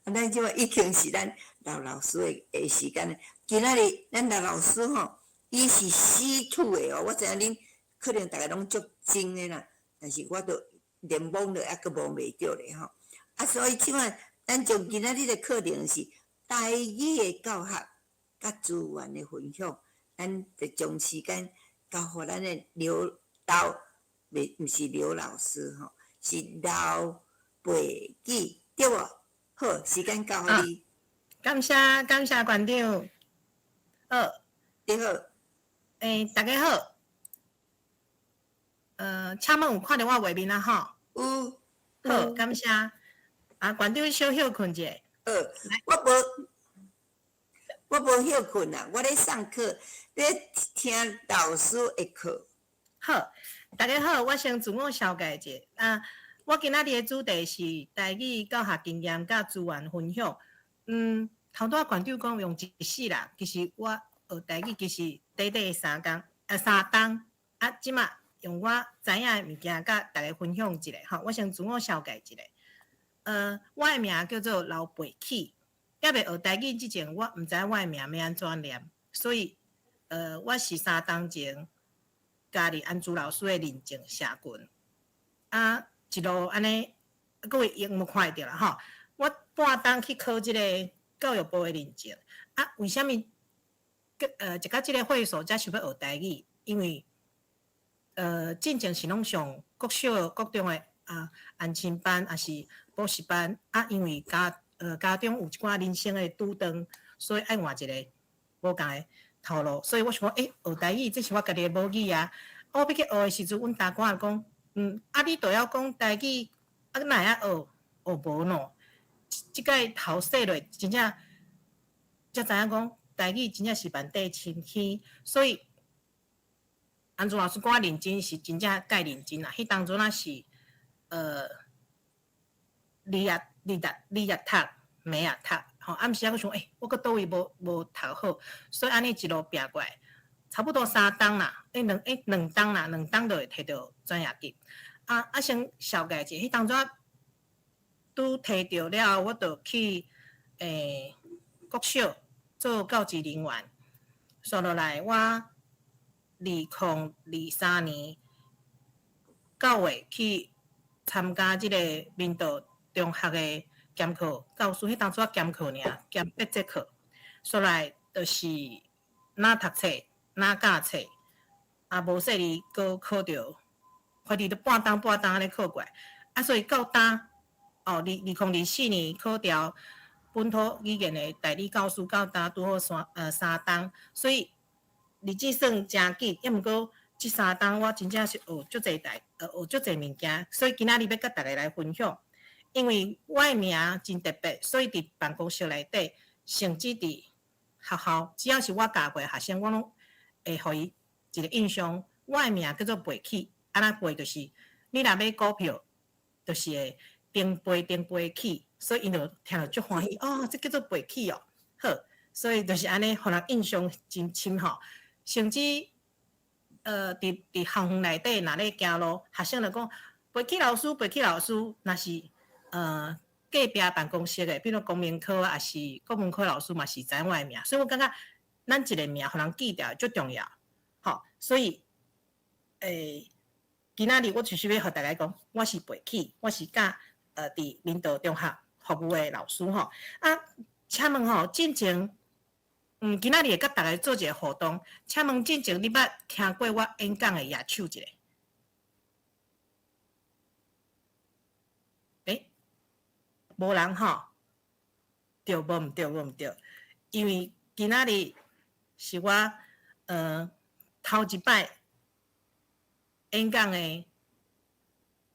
啊，咱這擺已經是咱劉老師的時間。今仔日咱劉老師吼，伊是 C2 的哦，我知影恁可能逐个攏足精的啦，但是我都連網絡猶閣無袂著咧吼。啊，所以這擺咱將今仔日的課程是台語的教學佮資源的分享，咱就將時間交予咱的劉劉，袂毋是劉老師吼，是劉培紀，對無？好，時間交予你。感謝感謝館長。好，你好。欸，大家好。請問有看著我畫面啊？吼。有。好，感謝。啊，館長小歇睏者。好，我無歇睏啊，我咧上課，咧聽老師的課。好，大家好，我先自我紹介者。啊，我今仔日的主題是台語教學經驗佮資源分享。頭拄仔館長講用一世啦，其實我學台語其實短短3工，3冬。啊，這馬用我知影的物件佮大家分享一下吼。我先自我紹介一下。我的名叫做劉培啟。猶未學台語之前，我毋知我的名欲按怎念，所以，我是3冬前加入安珠老師的認證社群。啊，一路按呢，各位螢幕看會著啦吼。我半冬去考這個教育部的認證。啊，為啥物？一到這個會所才想欲學台語？因為，進前是攏上國小、國中的啊安親班，抑是補習班。啊，因為家中有一寡人生的拄斷，所以愛換一个無仝的頭路。所以我想講，欸，學台語這是我家己的母語啊。我欲去學的時陣，阮大官仔講，啊，你著曉講台語，啊，哪會曉學？學無喏。這擺頭洗落，真正才知影講台語真正是萬塊深坑，所以安怎老師講我認真是真正蓋認真啦。彼當陣仔是你也讀，欲也讀，吼，暗時仔閣想，欸，我閣佗位無讀好，所以按呢一路拚過來，差不多3冬啦，欸兩欸兩冬啦，兩冬就會提著專業級。啊啊，先紹介者，彼當陣拄提著了後，我就去國小做教職人員，煞落來我2023年9月去參加這個明道中學的兼課教師，彼當陣我兼課爾，兼八節課，煞來就是若讀冊，若教冊，啊無細膩閣考著，反正都半冬半冬按呢考過來，啊所以到今哦，2024年考著本土語言的代理教師，到今拄好三冬，所以日子算誠緊，抑毋過這三冬我真正是學足濟代，學足濟物件，所以今仔日欲佮大家來分享。因為我的名真特別，所以佇辦公室內底，甚至佇學校，只要是我教過的學生，我攏會予伊一個印象。我的名叫做培起，按怎背就是，你若買股票，就是會頂飛頂飛起，所以𪜶就聽著足歡喜。哦，這叫做培起哦，好，所以就是按呢，予人印象真深吼。甚至，佇校園內底，若咧行路，學生就講培起老師，培起老師，若是隔壁辦公室的，比如公民科抑是國文科老師嘛是知影我的名，所以我感覺咱一个名予人記著足重要，吼，所以，今仔日我就是欲予大家講，我是培起，我是教佇明道中學服務的老師吼。啊，請問吼，進前，今仔日會佮大家做一个互動，請問進前你捌聽過我演講的舉手一下？欸，無人吼，對，無毋對，無毋對，因為今仔日是我頭一擺演講的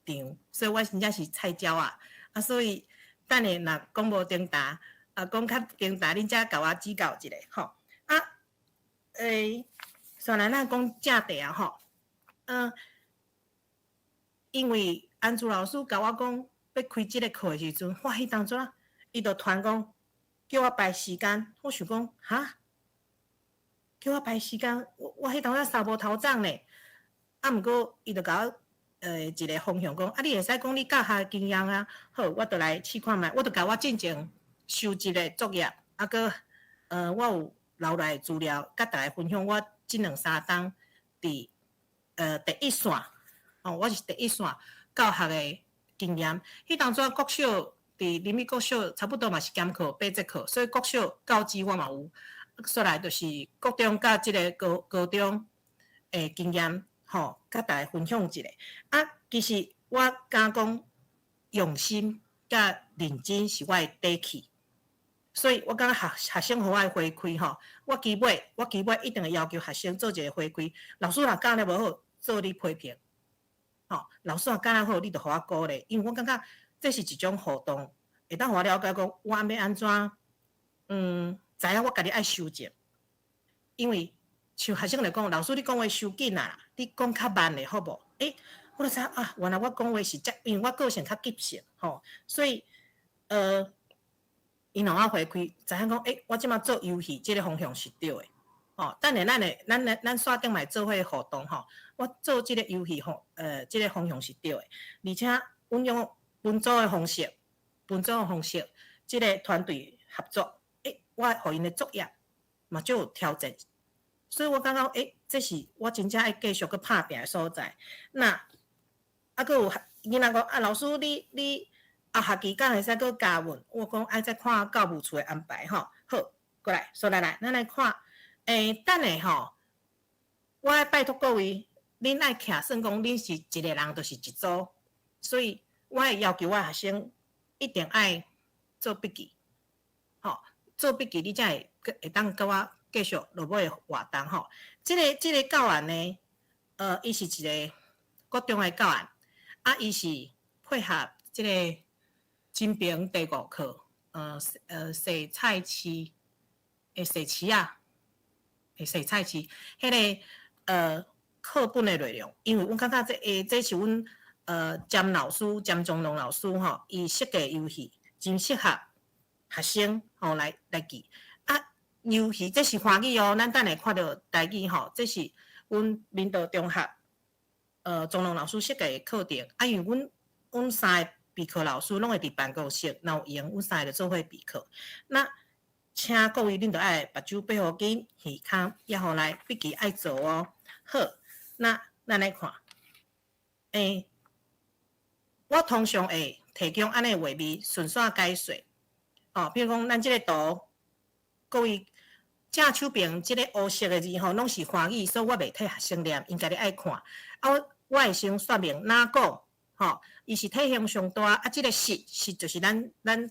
場，所以我真正是菜鳥仔，啊，所以等下若講無頂答，啊，講較頂答，恁才共我指教一下吼。啊，煞來咱講正題啊吼，因為安珠老師共我講欲開這个課的時陣，我彼當陣啊，伊就突然講叫我排時間，我想講哈，叫我排時間，我彼當陣三無頭鬃呢。啊，毋過伊就共我一个方向講，啊，你會使講你教學經驗啊，好，我就來試看覓，我就共我進前收集的作業，啊，閣我有留來資料，佮大家分享。我這兩三冬佇第一線，哦，我是第一線教學的經驗。彼當陣國小佇林美國小，差不多嘛是兼課八節課，所以國小教資我嘛有。煞來就是國中佮這个高高中的經驗，吼，佮大家分享一下。啊，其實我敢講用心佮認真是我的底氣，所以我感覺學學生予我的回饋吼，我基尾一定會要求學生做一个回饋。老師若教得無好，做你批評，吼，老師若教得好，你就予我鼓勵，因為我感覺這是一種互動，會當予我了解講我欲按怎，知影我家己愛修正，因為像學生來講，老師你講話傷緊啊，你講較慢的好無？欸，我就知啊，原來我講話是遮，因為我個性較急性，吼，所以𪜶予我回饋，知影講，欸，我這馬做遊戲這个方向是對的，吼。等下咱煞頂嘛會做伙互動吼，我做這个遊戲吼，這个方向是對的，而且阮用分組的方式，分組的方式，這个團隊合作。我予𪜶的作業嘛足有挑戰，所以我感覺，欸，這是我真正愛繼續閣拍拚的所在。那啊，閣有囡仔講啊，老師你你後學期敢會使閣教阮？我講愛再看教務處的安排吼。好，過來，煞來來，咱來看，欸，等下吼，我愛拜託各位，恁愛徛算講恁是一个人，就是一組，所以我會要求我的學生一定愛做筆記，吼。做筆記，你才會會當佮我繼續落尾的活動吼。這个教案呢，伊是一个國中的教案，啊，伊是配合這个金平第五課，洗菜市，欸，洗市啊，欸，洗菜市，彼个課本的內容，因為阮感覺這欸，這是阮詹老師詹宗龍老師吼，伊設計遊戲真適合學生吼來來記。啊，遊戲這是華語哦，咱等下看著台語吼，這是阮明道中學宗龍老師設計的課程。啊，因為阮阮三个備課老師攏會佇辦公室，若有閒，阮三个就做伙備課。那請各位恁著愛目睭閉予緊，耳孔也予來筆記愛做哦。好，那咱來看，欸，我通常會提供按呢畫面，順線解說。哦，比如講，咱這个圖，各位正手邊這个烏色的字吼，攏是華語，所以我袂替學生念，𪜶家己愛看。啊，我我會先說明哪個，吼，伊是體型上大，啊，這个實實就是咱咱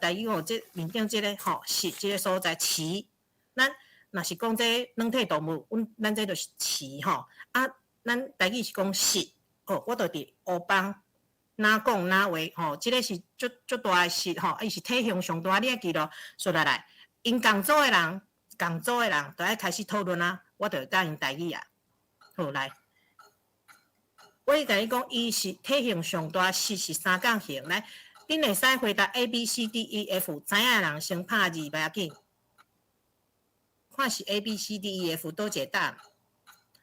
台語吼，這面頂這个吼實這个所在飼。咱若是講這軟體動物，阮咱這就是飼吼。啊，咱台語是講實，哦，我就佇烏邦。哪講哪話吼，這个是足足大的實吼，伊是體型上大，你愛記錄。煞來來，𪜶仝組的人，仝組的人就愛開始討論啊，我就會教𪜶台語啊。好來，我會共你講，伊是體型上大，實是三角形。來，恁會使回答 A B C D E F，知影的人先拍字，袂要緊。看是 A B C D E F 佗一个答案。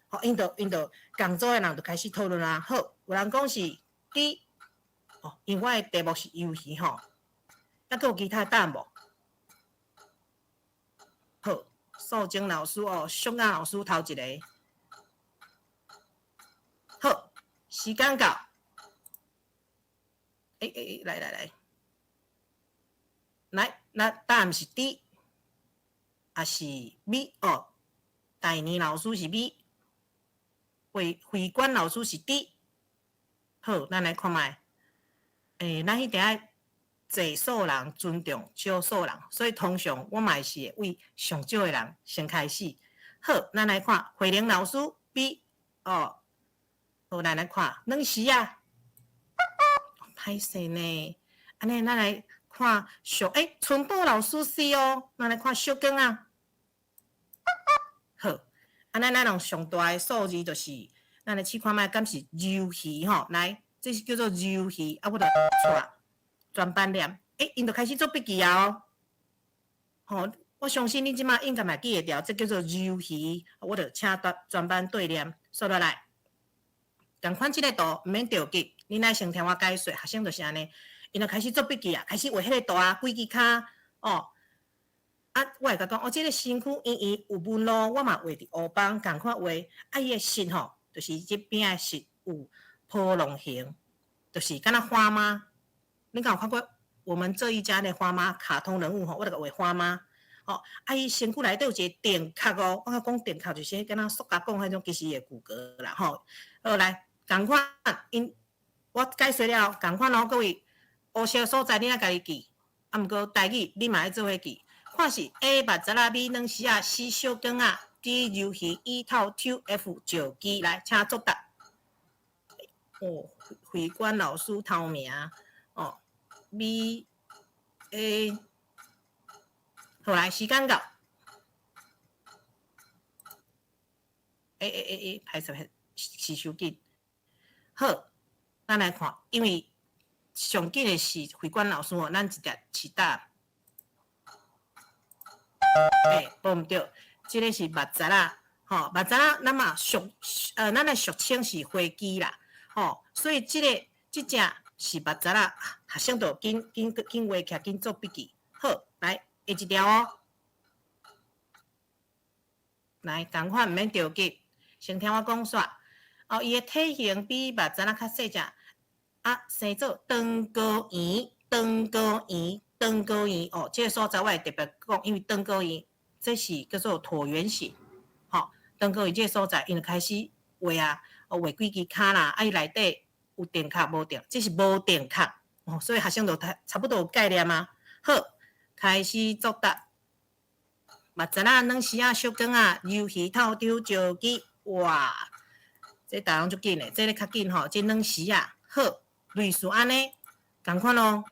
好，𪜶就𪜶就仝組的人就開始討論啊。好，有人講是 D。哦，因為我的題目是遊戲吼，抑閣有其他答案無？好，素貞老師哦，淑雅老師頭一个。好，時間到。欸欸欸，來來來，來，那答案是 D，抑是 B 哦？大年老師是 B，慧慧冠老師是 D。好，咱來看覓。欸，咱一定愛濟數人尊重少數人，所以通常我嘛是會為上少的人先開始。好，咱來看慧玲老師 B 哦，好，咱來看軟絲啊，歹勢呢？按呢，咱來看小欸，春寶老師 C 哦，咱來看小光啊。好，按呢，咱用上大的數字就是，咱來試看覓，敢是魷魚吼？來，這是叫做魷魚，啊，我就帶全班念，欸，𪜶就開始做筆記啊哦。吼，我相信你這馬應該嘛記會牢，這叫做魷魚，我就請全全班對念，煞落來。仝款這个圖毋免著急，恁愛先聽我解說，學生就是按呢，𪜶就開始做筆記啊，開始畫彼个圖啊，幾支跤。哦。啊，我會共講，哦，這个身軀圓圓有紋路，我嘛畫佇烏枋仝款畫。啊，伊的舌吼，就是這邊的舌有波浪形，就是敢若花媽。恁敢有看過我們這一家的花媽卡通人物吼？我就共畫花媽。吼，啊，伊身軀內底有一個電殼哦，我講電殼就是敢若塑膠講彼種，其實伊的骨骼啦吼。好來，仝款，𪜶我解說了，仝款哦，各位烏色所在恁愛家己記，啊，毋過台語你嘛愛做伙記。看是 A 捌十仔 B 軟絲仔 C 小管仔 D 柔魚 E 透抽 F 石肌，來，請作答。哦，慧冠老師頭名哦，B A，好來，時間到。A A A A，歹勢歹是傷緊。好，咱來看，因為上緊的是慧冠老師哦，咱直接試答。欸，無毋對，這个是捌十仔，吼，捌十仔，咱嘛俗，咱的俗稱是花枝啦，吼，所以這个這隻是捌十仔，學生就緊緊緊畫起來，緊做筆記。好，來下一條哦，來，仝款毋免著急，先聽我講煞。哦，伊的體型比捌十仔較細隻，啊，生做長高圓，長高圓。長高圓哦，這个所在我會特別講，因為長高圓這是叫做橢圓形，吼，長高圓這个所在，𪜶就開始畫啊，哦，畫幾支跤啦，啊，伊內底有電殼無電，這是無電殼，哦，所以學生就差不多有概念啊。好，開始作答。捌十仔軟絲仔小管仔，柔魚透抽石肌，哇，這逐人足緊的，這个較緊吼，這軟絲仔，好，類似按呢，仝款咯。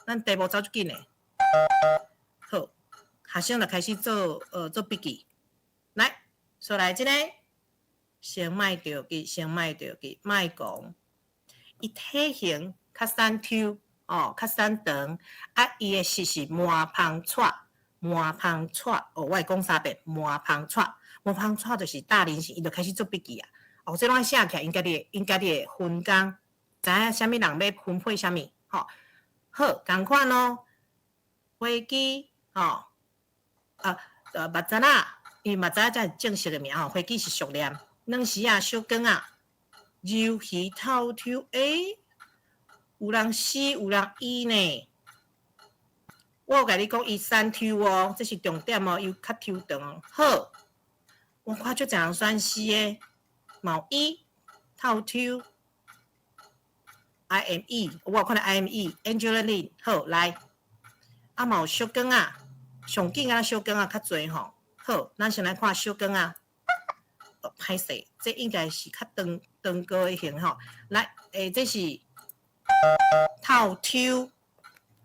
咱題目走足緊的，好，學生就開始做做筆記。來，煞來這个，先莫著急，先莫著急，莫講。伊體型較瘦抽，哦，較瘦長，啊，伊的舌是麻芳掣，麻芳掣，哦，我會講三遍，麻芳掣，麻芳掣就是大菱形，伊就開始做筆記啊。哦，這攏愛寫起來，𪜶家己的，𪜶家己的分工，知影啥物人欲分配啥物，吼。好，仝款咯，花枝吼，啊，捌十仔，因為捌十仔才是正式的名吼，花枝是俗念，軟絲仔、小管仔，柔魚透抽，欸，有人 C，有人 E 呢。我有共你講，伊瘦抽哦，這是重點哦，伊有較抽長哦。好，我看足濟人選 C 的，嘛有 E 透抽。I M E，我有看著 I M E，Angela Lin，好來，啊嘛有小管仔，上緊啊小管仔較濟吼，好，咱先來看小管仔，哦，歹勢，這應該是較長長高的型吼，來，欸，這是透抽，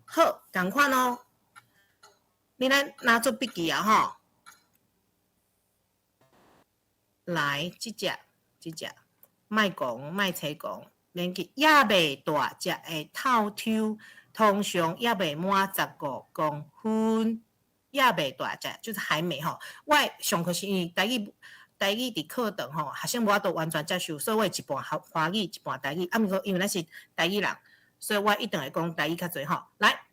好，仝款哦，你來拿做筆記啊吼，來，這隻，這隻，莫講，莫揣講。免記，猶未大隻的透抽，通常猶未滿15公分，猶未大隻，就是還沒吼。我上課是因為台語，台語佇課堂吼，學生無法度完全接受，所以我會一半華語，一半台語。啊，毋過因為咱是台語人，所以我一定會講台語較濟吼。來，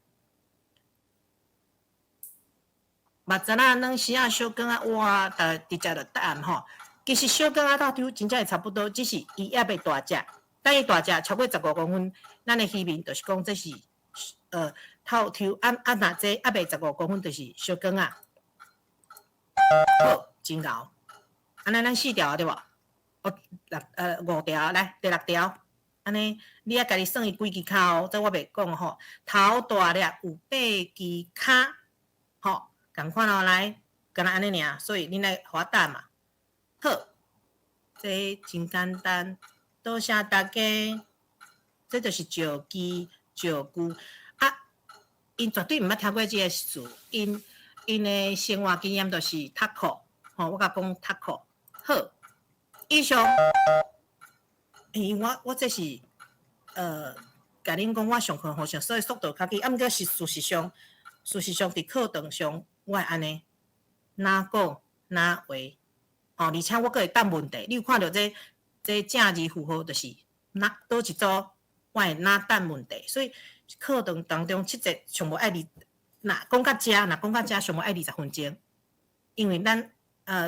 捌十仔軟絲仔小管仔，哇，直接就答案吼。其實小管仔透抽真正會差不多，只是伊猶未大隻。等伊大隻超過15公分，咱的漁民就是講這是透抽，啊啊若這猶未十五公分就是小管仔。好，真𠢕。按呢咱四條對無？哦，六五條，來第六條。按呢，你愛家己算伊幾支跤哦，這我袂講吼。頭大粒有八支跤，吼，仝款哦，來，敢若按呢爾，所以恁來予我答嘛。好，這真簡單。多謝大家，這就是石肌石龜啊！𪜶絕對毋捌聽過這个詞，𪜶𪜶的生活經驗就是讀課，吼，我共講讀課。好，以上，因為我我這是共恁講，我上課方式，所以速度較緊。啊，毋過是事實上，事實上佇課堂上，我會按呢，哪講哪畫，吼，而且我閣會等問題。你有看著這？這正字符號就是哪佗一組，我會哪等問題，所以課堂當中七節上無愛離若講到遮，若講到遮，上無愛20分鐘，因為咱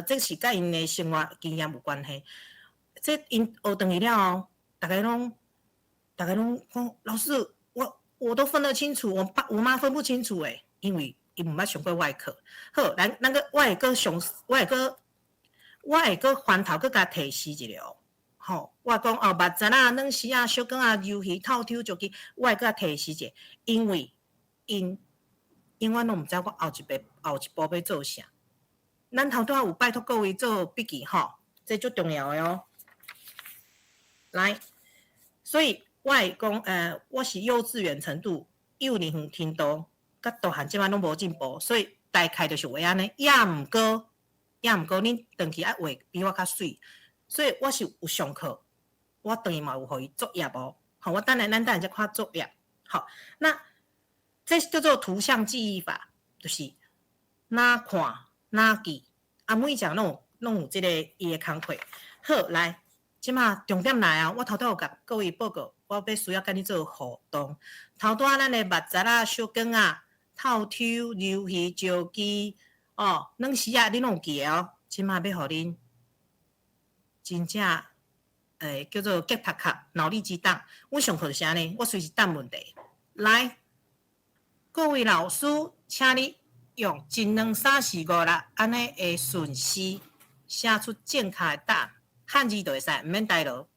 這是佮𪜶的生活經驗有關係。這𪜶學轉去了後，逐家攏講老師，我都分得清楚，我爸我媽分不清楚欸，因為伊毋捌上過我的課。好，咱閣我會閣上，我會閣翻頭閣共提示一下哦。吼，我講哦，捌蟳仔、軟絲仔、小管仔、魷魚、透抽、石雞，我會閣提示一下，因為𪜶永遠攏毋知我後一步欲做啥。咱頭拄仔有拜託各位做筆記吼，這足重要的哦。來，所以我會講，我是幼稚園程度、幼兒園程度，佮大漢這擺攏無進步，所以大概就是畫按呢。抑毋過，恁轉去愛畫比我較媠，所以我是有上課，我轉去嘛有予伊作業哦。好，我等下咱等下才看作業。好，那這叫做圖像記憶法，就是哪看哪記，啊，每一項攏有這個伊的工課。好，來。這馬重點來啊！我頭拄有共各位報告，我欲需要佮你做互動。頭拄仔咱的捌蟳仔、小管仔、透抽、魷魚、石雞，哦，軟絲仔，恁攏有記的哦。這馬欲予恁真正叫做激頭殼、腦力激盪。阮上課就是按呢，我隨時等問題。來，各位老師，請你用一、兩、三、四、五、六按呢的順序寫出正確的答案。漢字就會使，毋免代勞。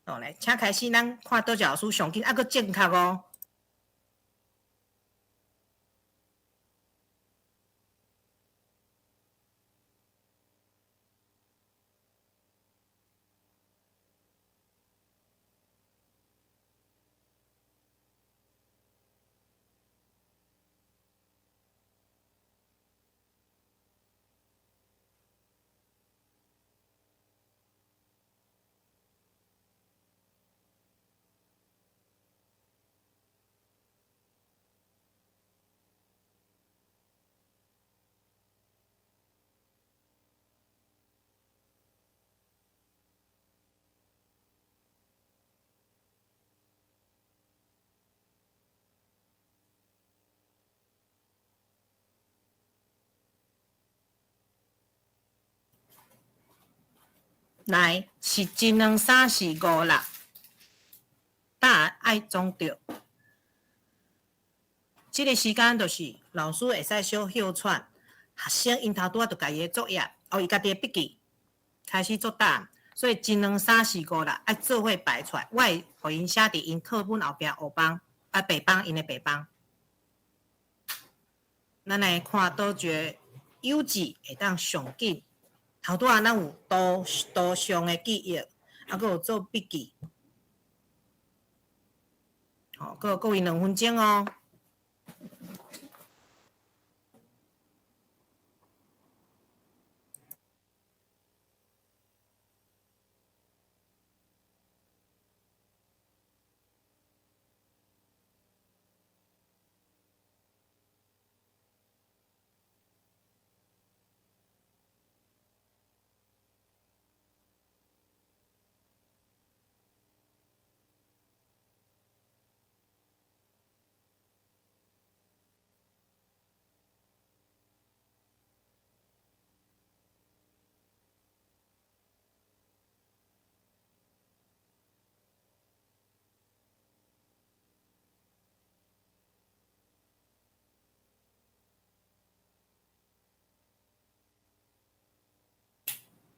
好，來，請開始，咱看佗一老師上緊，猶閣正確哦。來，是一、兩、三、四、五、六，答案愛總對。這個時間就是老師會使小歇喘，學生𪜶頭拄仔就家己的作業，哦，伊家己的筆記開始做答案，所以一、兩、三、四、五、六愛做伙排出來。我會予𪜶寫佇𪜶課本後壁黑板啊白板，𪜶的白板。咱來看佗一个幼稚會當上緊。頭拄仔咱有圖像的記憶，啊，閣有做筆記。好，閣各位2分鐘哦。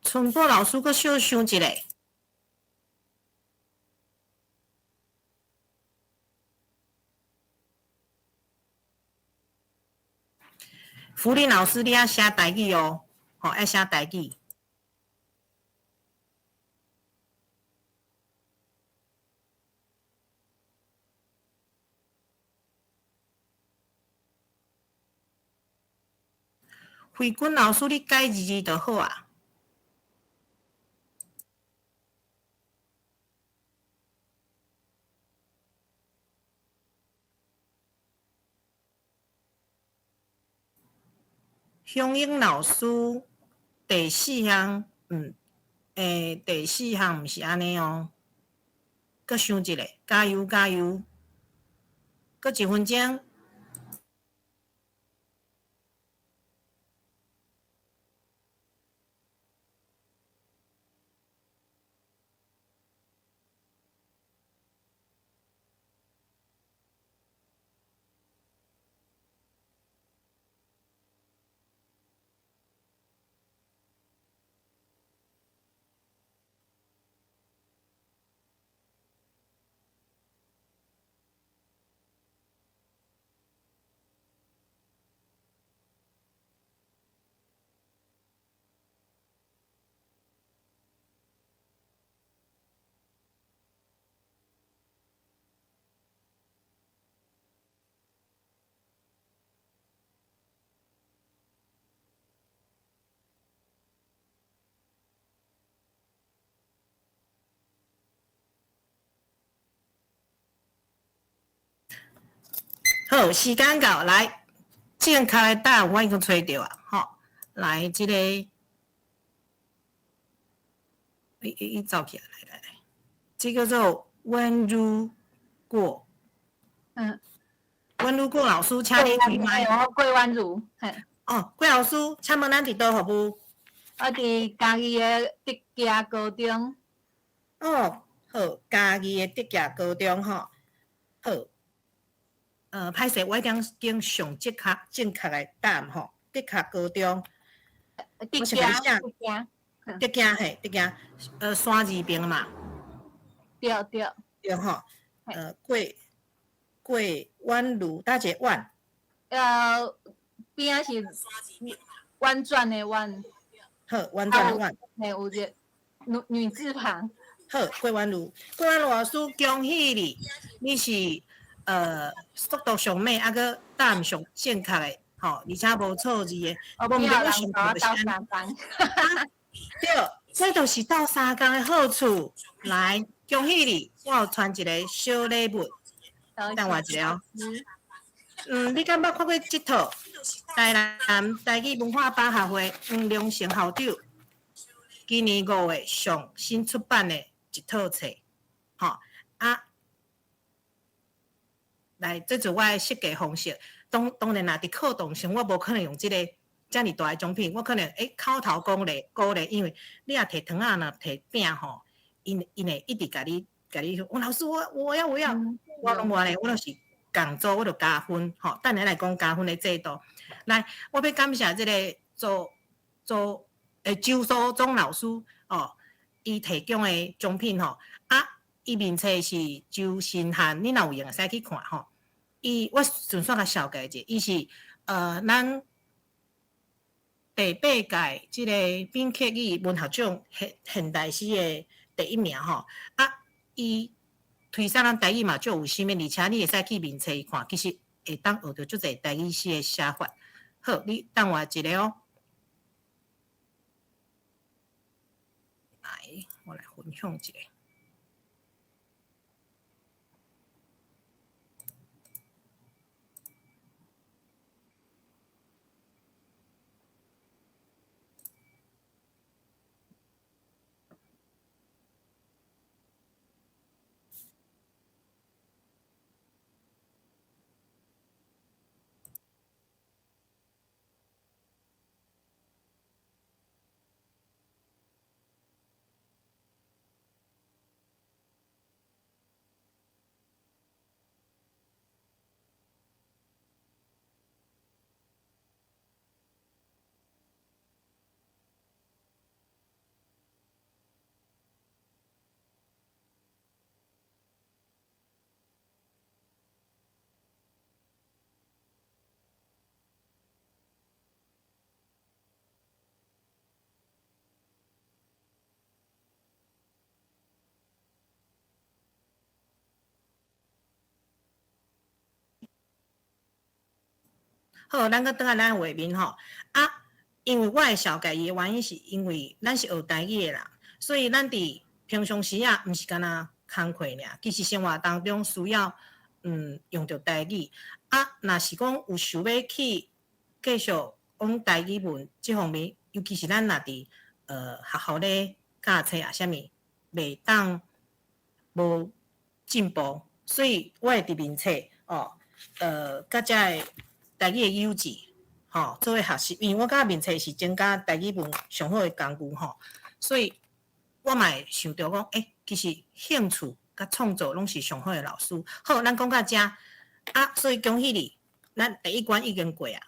春寶老師閣小想一下。福林老師，你愛寫台語哦，吼，愛寫台語。慧君老師，你改字字就好啊。香英老師，第四項，第四項毋是按呢哦。閣想一下，加油加油！閣一分鐘。好，時間到，來，正確的答案我已經揣著啊，吼，來，這個，伊伊伊走起來，來來來，這叫做溫如過，溫如過老師，請你開麥。我郭婉如，嘿。哦，郭老師，請問咱佇佗服務？我佇嘉義的德行高中。哦，好，嘉義的德行高中吼，好。歹勢，我一定揀上正確正確的答案吼。德行高中，德行，德行，德行嘿，德行，山字邊嘛。對對。對吼，郭郭婉如，佗一個婉？邊仔是婉轉的婉。好，婉轉的婉。嘿，有一個女女字旁。好，郭婉如，郭婉如老師，恭喜你，你是。速度上猛，啊，閣答案上正確的，吼，而且無錯字的。我毋知我上課就是按呢。對，這就是鬥相共的好處。來，恭喜你，我有傳一個小禮物，等我一下哦。嗯，你敢捌看過這套台南台語文化百學會黃良成校長今年5月上新出版的一套冊，吼啊。來，這就我的設計方式。當當然啦，佇課堂上我無可能用這個遮爾大的獎品，我可能口頭講咧鼓勵，因為你若提糖仔，若提餅吼，𪜶𪜶會一直共你共你說，老師我我要我要，我攏無按呢，我攏是共組，我就加分吼。等下來講加分的制度。來，我欲感謝這個周周周蘇鍾老師哦，伊提供的獎品吼，啊，伊面冊是周新漢，你若有閒會使去看吼。伊我順紲共紹介者，伊是咱第八屆這個閩客語文學獎現現代詩的第一名吼。啊，伊推捒咱台語嘛足有心的，而且你會使去面冊伊看，其實會當學著足濟台語詩的寫法。好，你等我一下哦。來，我來分享一下。好，咱閣轉來咱畫面吼。啊，因為我會紹介伊的原因，是因為咱是學台語的人，所以咱佇平常時啊，毋是干焦工課爾，其實生活當中需要用著台語。啊，若是講有想欲去繼續講台語文這方面，尤其是咱若佇學校咧教冊啊，啥物袂當無進步，所以我會佇面冊哦，佮遮个台語的幼稚吼做伙學習，因為我感覺面冊是增加台語文上好的工具吼，所以我嘛會想著講，其實興趣佮創造攏是上好的老師。好，咱講到遮啊，所以恭喜你，咱第一關已經過啊，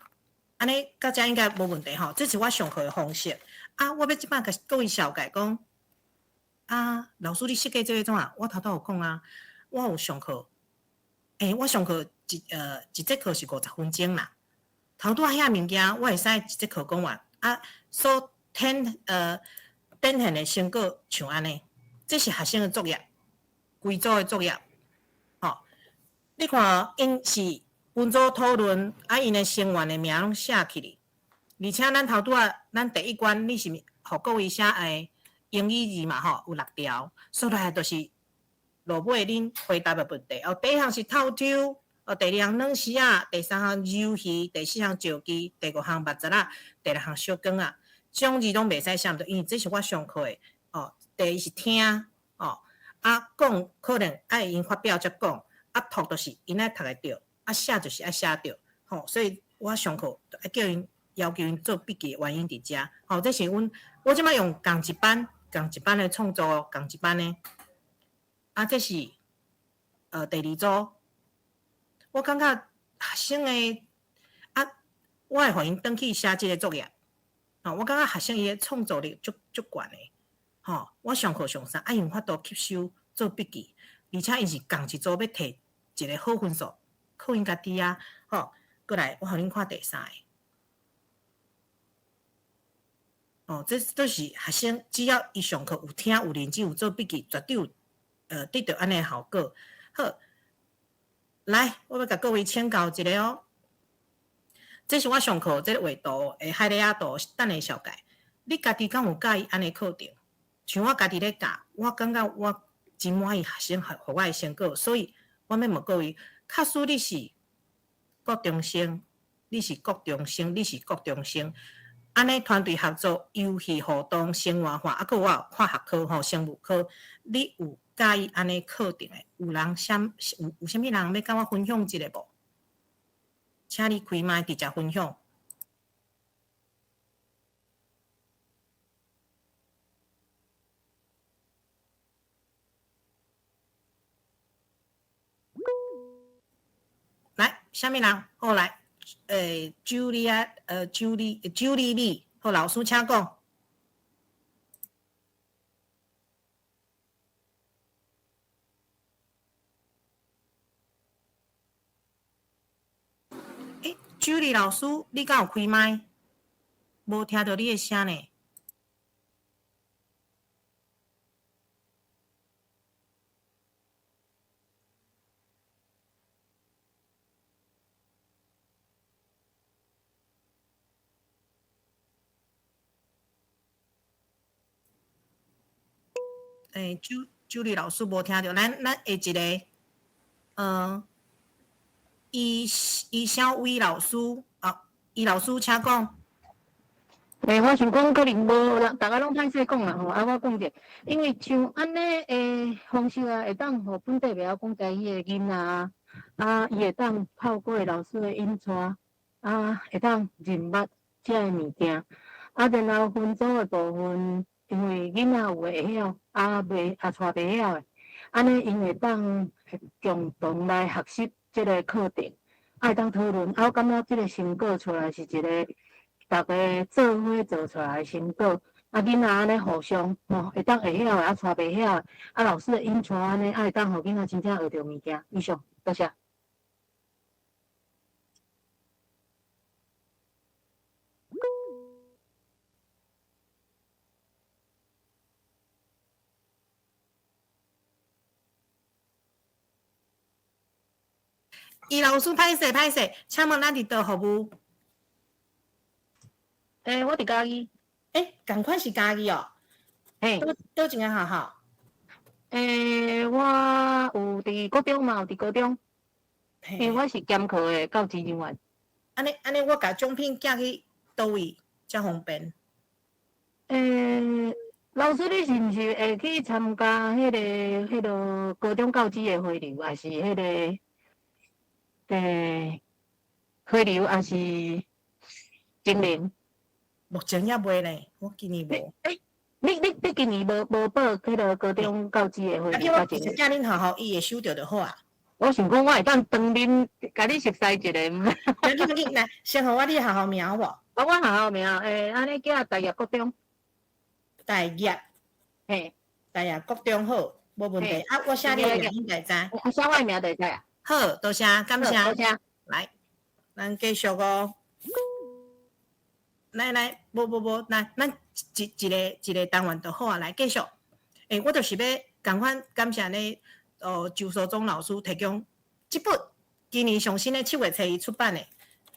按呢到遮應該無問題吼。這是我上課的方式啊，我欲這擺共各位紹介講。啊，老師，你設計這个創啥？我頭拄有講啊，我有上課，我上課一節課是50分鐘啦。頭拄仔遐物件，我會使一節課講完啊。所展現的成果像按呢，這是學生的作業，規組的作業。吼，你看，𪜶是分組討論，啊，𪜶的成員的名攏寫起去。而且咱頭拄仔，咱第一關，你是毋予各位寫英語字嘛吼，有六條，煞來就是落尾恁回答的問題。哦，第一項是透抽，哦，第二項軟絲仔，第三項魷魚，第四項石機，第五項捌雜仔，第六項小卷仔。種字攏袂使寫毋對，因為這是我上課的。哦，第一是聽，哦，啊講可能愛𪜶發表才講，啊讀就是𪜶愛讀會著，啊寫就是愛寫著，吼，所以我上課愛叫𪜶要求𪜶做筆記的原因佇遮。吼，這是阮我這擺用仝一班。仝一班的創作，仝一班的，啊，這是第二組。我感覺學生的啊，我會予𪜶轉去寫這個作業。吼，我感覺學生伊的創造力足足懸的。吼，我上課上啥，啊，𪜶有法度吸收做筆記，而且𪜶是仝一組欲提一個好分數，靠𪜶家己啊。吼，過來，我予恁看第三个。哦，這都是學生，只要伊上課有聽、有認真、有做筆記，絕對有得著按呢效果。好，來，我欲共各位請教一下哦。這是我上課這個畫圖的海螺仔圖，等下紹介。你家己敢有佮意按呢課程？像我家己咧教，我感覺我真滿意學生予我的成果，所以我欲問各位，假使你是國中生，你是國中生，你是國中生。按呢團隊合作、遊戲互動、生活化，啊，閣我有跨學科吼，生物科，你有佮意按呢課程的？有人啥有有啥物人欲佮我分享一下無？請你開麥直接分享。來，啥物人？好來。Julia，Julie，Julie Lee，好，老師請講。Julie 老師，你敢有開麥？無聽著你的聲呢。朱莉老師無聽著，咱下一個，伊伊小偉老師，啊，伊老師請講。我想講可能無人，逐家攏歹勢講啦吼，啊，我講者，因為像按呢的方式啊，會當予本地袂曉講台語的囡仔啊，伊會當透過老師的引帶，啊，會當認捌這个物件，啊，然後分組的部分，因為囡仔有的會曉，啊袂啊帶袂曉的，按呢𪜶會當共同來學習這个課程，啊會當討論，啊，我感覺這个成果出來是一個。逐家做伙做出來的成果，啊，囡仔按呢互相吼，會當會曉的，啊，帶袂曉的，啊，老師的引帶按呢，啊，會當予囡仔真正學著物件。以上，多謝。伊老師歹勢歹勢，請問咱佇佗服務？我佇嘉義。仝款是嘉義哦。嘿。佗一間學校？我有佇國中嘛，有佇高中。因為我是兼課的教職人員。按呢按呢，我共獎品寄去佗位才方便？老師，你是毋是會去參加彼個高中教師的回流，還是彼個回流，還是精靈？目前猶未咧，我今年無。欸，你今年無報彼個高中教師的回流？啊，我直接恁學校伊會收著就好啊。我想講，我會當當面共你熟似一下。趕緊趕緊來，先予我你學校名好無？我學校名，按呢叫大業國中。大業，嘿，大業國中好，無問題。啊，我寫你的名，應該知。我寫我的名就會使啊。好，多謝，感謝。多謝。來，咱繼續哦。來來，無無無，來，咱一個一個單元就好啊。來，繼續。我就是欲仝款感謝呢，周淑忠老師提供這本今年上新的7月初一出版的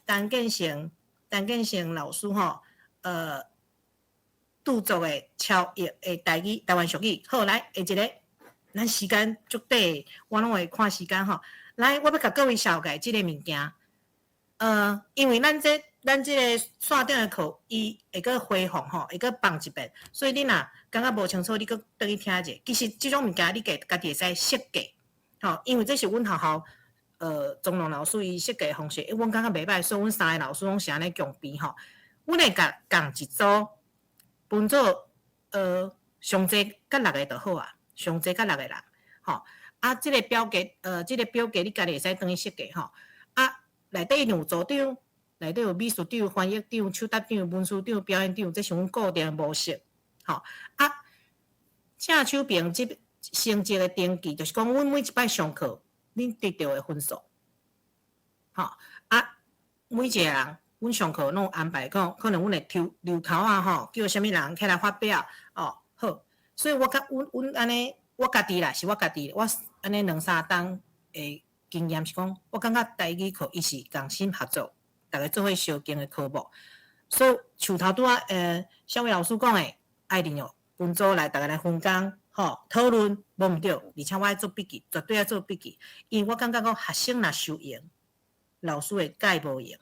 陳建成老師吼，著作的超譯的台語台灣俗語。好，來下一個，咱時間足短，我攏會看時間吼。來，我欲共各位紹介這個物件。因為咱這個線頂的課，伊會閣回放吼，會閣放一遍，所以你若感覺無清楚，你閣轉去聽者。其實這種物件，你家己會使設計，吼，因為這是阮學校鍾龍老師伊設計方式，阮感覺袂䆀，所以阮三个老師攏是按呢共編吼。阮會共仝一組分做上濟佮六个就好啊，上濟佮六個人，吼。啊，這個表格你家己會使轉去設計吼。啊，內底有組長，內底有秘書長、翻譯長、手搭長、文書長、表演長，這是阮固定模式，吼。啊，正手邊這成績的登記，就是講阮每一擺上課，恁得著的分數，吼。啊，每一個人，阮上課攏有安排，講可能阮會抽留頭啊，吼，叫啥物人起來發表，哦，好。所以我佮阮阮按呢，我家己啦，是我家己，我按呢兩三冬的經驗是講，我感覺台語課伊是仝心合作，逐家做伙相經的科目。所以像頭拄仔小偉老師講的，愛利用分組來逐家來分工，吼，討論無毋對，而且我愛做筆記，絕對愛做筆記，因為我感覺講學生若受閒，老師會蓋無閒。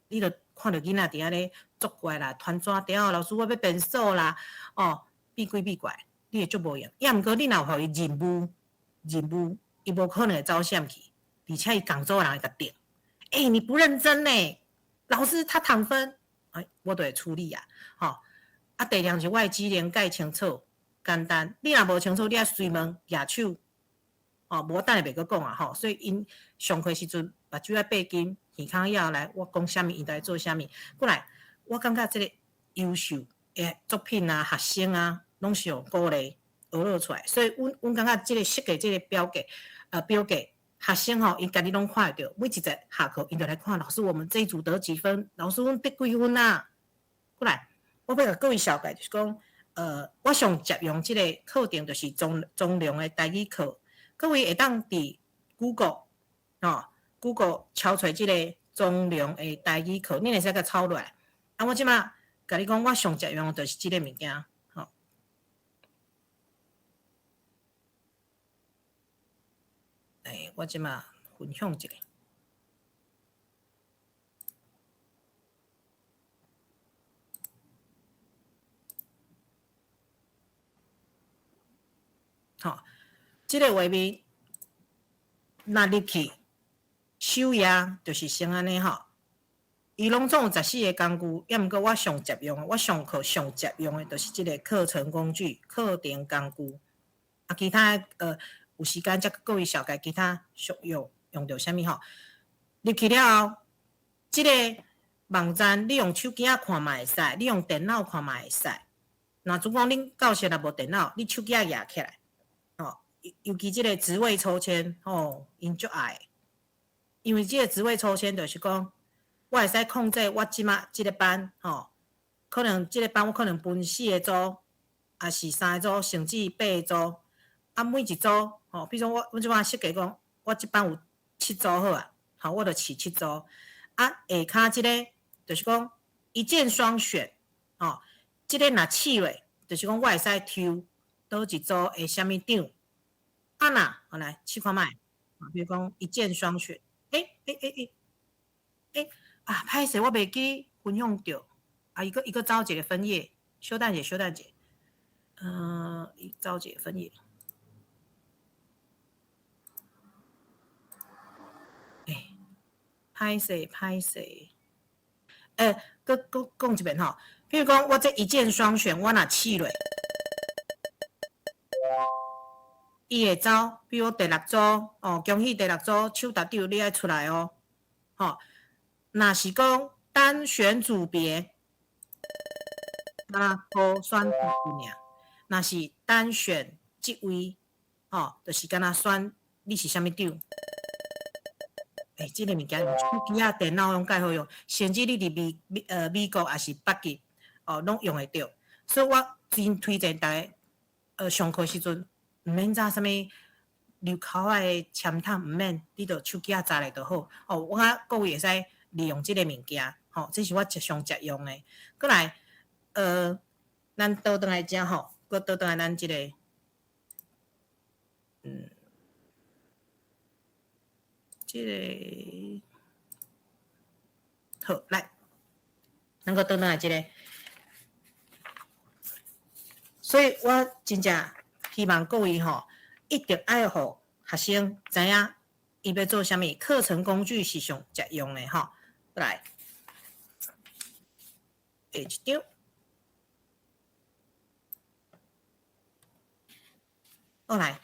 你著看著囡仔佇遐咧作怪啦，傳紙條，老師我欲變數啦，哦，變鬼變怪，你會足無閒。抑毋過你若有予伊任務，任務伊無可能會走閃去，而且伊仝組的人會共定。欸，你不認真呢，老師他躺分，欸，我就會處理啊，吼。啊，第二項是我的指令蓋清楚，簡單。你若無清楚，你愛隨問舉手，哦，無等下袂閣講啊，吼。所以𪜶上課時陣目睭愛閉緊，耳孔咬來，我講啥物，𪜶就愛做啥物。過來，我感覺這個優秀的作品啊，學生啊，攏是用鼓勵學落出來。所以，阮感覺這個設計這個表格，學生吼，𪜶家己攏看會著。每一節下課，𪜶就來看老師，我們這一組得幾分？老師，阮得幾分啊？過來，我欲共各位紹介，就是講，我上捷用這個課程，就是中龍的台語課。各位會當佇 Google，吼，Google 敲揣這個中龍的台語課，你會使共抄落來。啊，我這馬共你講，我上捷用的就是這個物件，吼。欸，我這馬分享一下。吼，這個畫面若入去首頁就是先按呢吼，伊攏總有14個工具，抑毋過我上捷用，我上課上捷用的就是這個課程工具、課程工具。啊，其他有時間才閣各位紹介其他俗用用著啥物吼。入去了後，這個網站你用手機仔看嘛會使，你用電腦看嘛會使。若如講恁教室若無電腦，你手機仔攑起來，吼，尤其這個職位抽籤，吼，𪜶足愛。因為這個職位抽籤就是講，我會使控制我這馬這個班，吼，可能這個班我可能分四個組，抑是三個組，甚至八個組。啊，每一組，吼，比如說我這馬設計講，我這班有七組好啊，好，我就飼七組。啊，下跤這個就是講一鍵雙選，吼，這個若試落，就是講我會使抽佗一組的啥物長。啊若，好來試看覓，啊，比如講一鍵雙選，欸欸欸欸欸，啊，歹勢，我袂記分享著，啊，伊閣走一個分頁，小等者，小等者。伊走一个分頁。欸，歹勢歹勢。欸，閣閣講一遍吼，比如講，我這一鍵雙選，我若試落，伊會走，比如第六組，哦，恭喜第六組手搭長，你愛出來哦，吼。若是講單選組別，那無選一位爾。若是單選職位，吼，就是敢若選你是啥物長。欸，這个物件用手機仔、電腦攏蓋好用，甚至你佇美國抑是北極，哦，攏用會著。所以我真推薦大家，上課時陣毋免紮啥物留口仔的簽筒，毋免，你就手機仔紮咧就好。哦，我感覺各位會使利用這个物件，吼，這是我上常用的。閣來，咱倒轉來遮吼，閣倒轉來咱這个，這个好來，咱閣倒轉來這个。所以我真正希望各位吼，一定愛予學生知影伊欲做啥物，課程工具是上實用的吼。來，下一張。好來，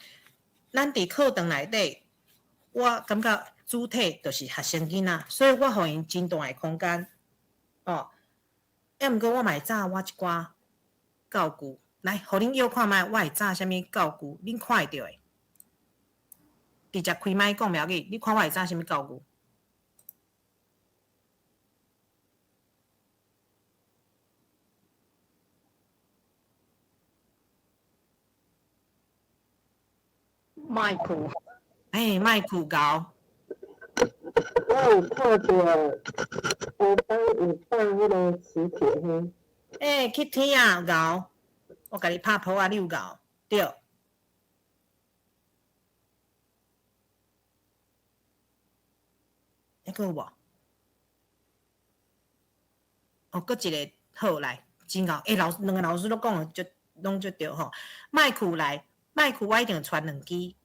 咱佇課堂內底，我感覺主體就是學生囡仔，所以我予𪜶真大的空間，哦。抑毋過我嘛會紮我一寡教具，來，予恁約看覓，我會紮啥物教具，恁看會著的。直接開麥講袂要緊，你看我會紮啥物教具？麥克，欸，麥克𠢕。我有看著，黑板有放彼个磁鐵嘿。欸，去天啊，𠢕，我共你拍噗仔，你有𠢕，對。還閣有無？哦，閣一個好來，真𠢕。欸，老兩個老師攏講得足，攏足對吼。麥克來，麥克我一定傳兩支，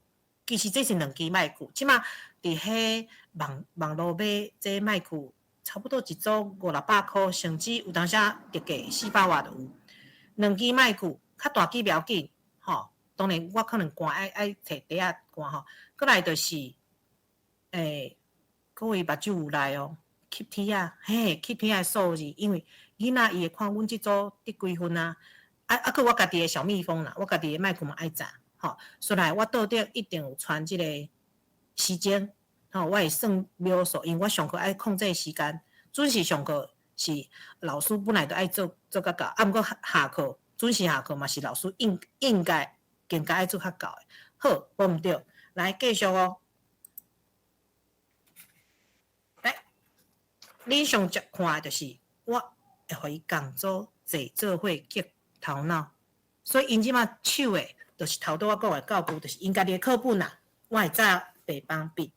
其實這是兩支麥克。這馬佇彼網路買這麥克，差不多一組五六百箍，甚至有當時特價400外都有。兩支麥克，較大支袂要緊，吼。當然我可能寒愛摕袋仔寒吼。閣來就是，欸，各位目睭有來哦，吸鐵仔，嘿，吸鐵仔數字，因為囡仔伊會看阮這組得幾分啊。啊，閣我家己的小蜜蜂啦，我家己的麥克嘛愛紮，吼。所以我桌頂一定有傳這個時間，吼，我會算秒數，因為我上課愛控制時間，準時上課是老師本來就愛做做較到，啊，毋過下課準時下課嘛是老師應該愛做較到的。好，無毋對，來繼續哦。來，恁上捷看的就是我會予伊共組坐做伙激頭腦，所以𪜶這馬手的，就是頭拄我講的教具，就是𪜶家己的課本啦。我會紮白板筆，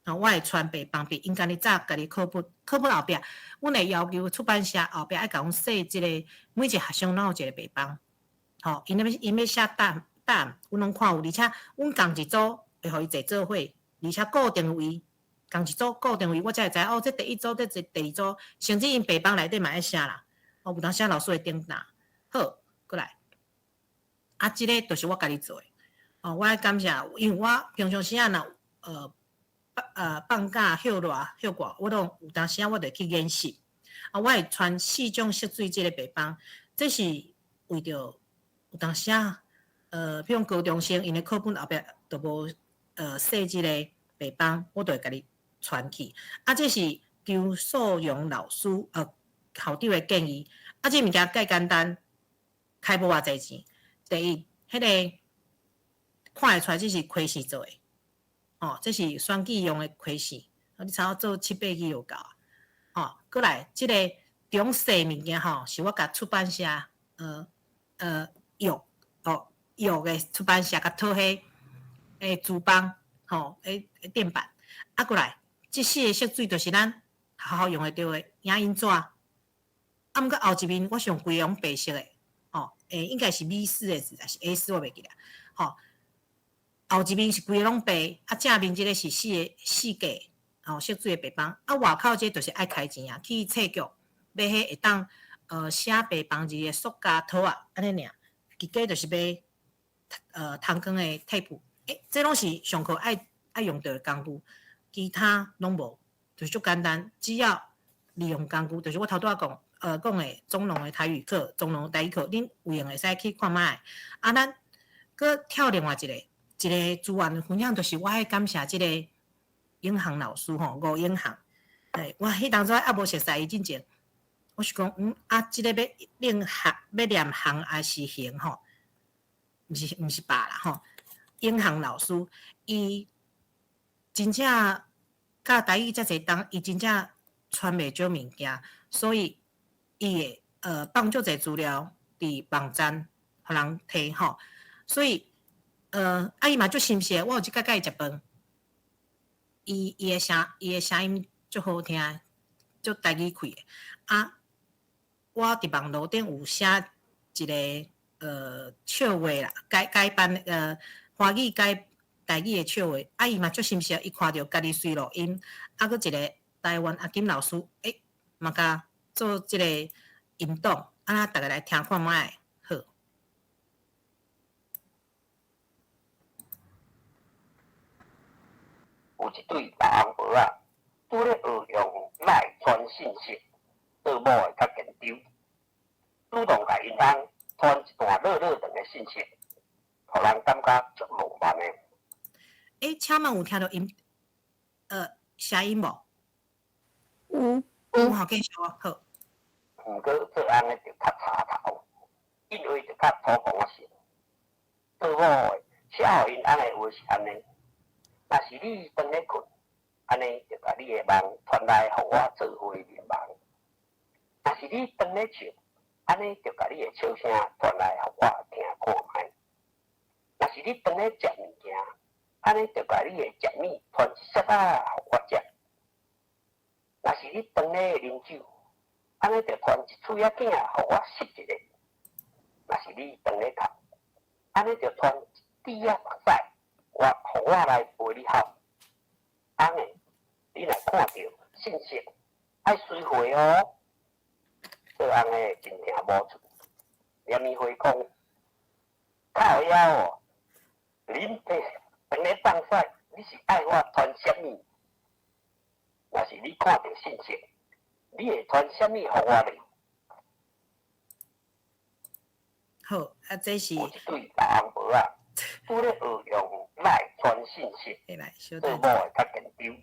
啊，我會傳白板筆，𪜶家己紮家己課本，課本後壁，阮會要求出版社後壁愛共阮設這個，每一個學生攏有一個白板，吼，𪜶欲寫答案，阮攏看有，而且阮仝一組會予伊坐做伙，而且固定位，仝一組固定位，我才會知哦，這第一組，這第二組，甚至𪜶白板內底嘛愛寫啦，哦，有當時老師會點答，好，過來，啊，這个就是我家己做的，哦，我愛感謝，因為我平常時仔若放假歇熱歇寒，我攏有當時仔我就去研習，啊，我會傳四種色水這个白板，這是為著有當時仔，比如講高中生，𪜶的課本後壁就無設這个白板，我就會共你傳去。啊，這是張素榮老師校長的建議。啊，這物件介簡單，開無偌濟錢。第一，彼个看會出來這是開線做的，哦，這是選舉用的開線，你差不多做七八支就夠啊。哦，閣來這个中細物件吼，是我共出版社約哦約的出版社共討彼資幫吼，彼墊板。啊，閣來這四个色水就是咱學校用會著的影印紙。啊，毋過後一面我上規个攏白色的，哦，欸，應該是 B4 的紙，還是 A4 我袂記得。吼，後一面是規个攏白，啊正面這個是四个四格，吼，色水的白板。啊外口這就是愛開錢啊，去冊局買彼會當寫白板字的塑膠套仔，按呢爾。自家就是買窗光的貼布，欸，這攏是上課愛用著的工具，其他攏無，就是足簡單，只要利用工具，就是我頭拄仔講的中農的台語課、中農台語課，恁有閒會使去看覓。啊，咱閣跳另外一個資源分享，就是我愛感謝這個永航老師吼，吳永航。欸，我彼當陣猶無熟似伊進前，我是講，啊，這个欲念行，欲念行抑是行吼？毋是吧啦吼。永航老師，伊真正教台語遮濟冬，伊真正傳袂少物件，所以伊會放足濟資料佇網站，予人提吼。所以啊伊嘛足心細，我有一擺佮伊食飯，伊的聲音足好聽，足台語氣的。啊，我佇網路頂有寫一个笑話啦，改版華語改台語的笑話，啊伊嘛足心細，伊看著家己隨錄音，啊閣一个台灣阿金老師，欸，嘛共做這个音檔，啊，咱逐个來聽看覓，好。有一對老翁婆仔，拄咧學用 LINE 傳信息，做某的較緊張，主動共𪜶翁傳一段落落長的信息，予人感覺足浪漫的。欸，請問有聽著音聲音無？有。有吼，繼續哦，好。毋過做翁的就較柴頭，因為就較粗獷仔性。做某的寫予𪜶翁的話是按呢：若是你當咧睏，按呢就共你的夢傳來予我做伙入夢；若是你當咧笑，按呢就共你的笑聲傳來予我聽看覓；若是你當咧食物件，按呢就共你的食物傳一屑仔予我食；若是你當咧啉酒，按呢就傳一喙仔餅予我翕一下；若是你當咧哭，按呢就傳一滴仔目屎，予我來陪你哭。翁的，你若看著信息，愛隨回哦。做翁的真聽無趣，連伊回講，靠腰哦，恁爸當咧放屎，你是愛我傳啥物？若是你看著信息，你會傳啥物予我咧？好，啊，這是有一對老翁婆仔，拄咧學用 LINE 傳信息，來，小做某的較緊張。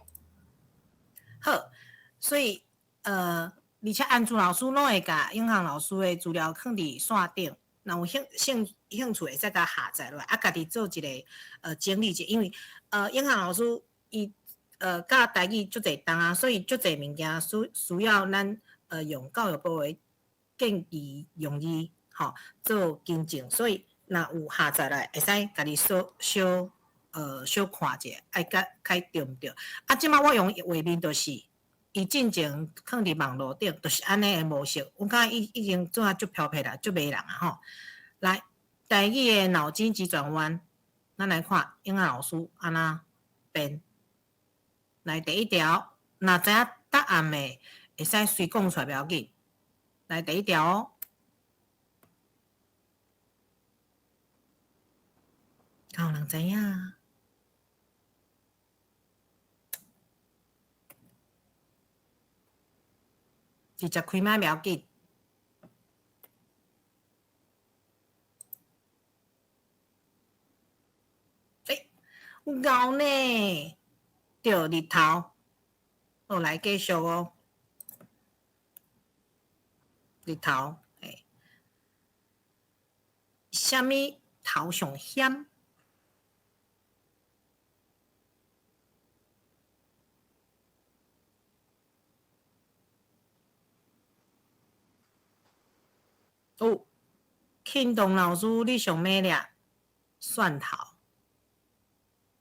好，所以而且安珠老師攏會共永航老師的資料囥佇線頂，若有興趣會使共下載落來，啊，家己做一個整理者，因為永航老師伊教台語足濟冬啊，所以足濟物件需要咱用教育部的建議用字吼做更正，所以若有下載來，會使家己小小小看一下，愛改改對毋對？啊，這擺我用畫面就是，伊進前囥佇網路頂，就是按呢的模式。我感覺伊已經做啊足飄撇啦，足迷人啊吼。來，台語的腦筋急轉彎，咱來看永航老師按怎編。來，第一條，若知影答案的，會使隨講出來，袂要緊。來，第一條哦。敢有人知影？直接開麥袂要緊。欸，有𠢕呢，對，日頭。好，來繼續哦。日頭，欸，啥物頭上險？哦，慶東老師，你上尾掠蒜頭，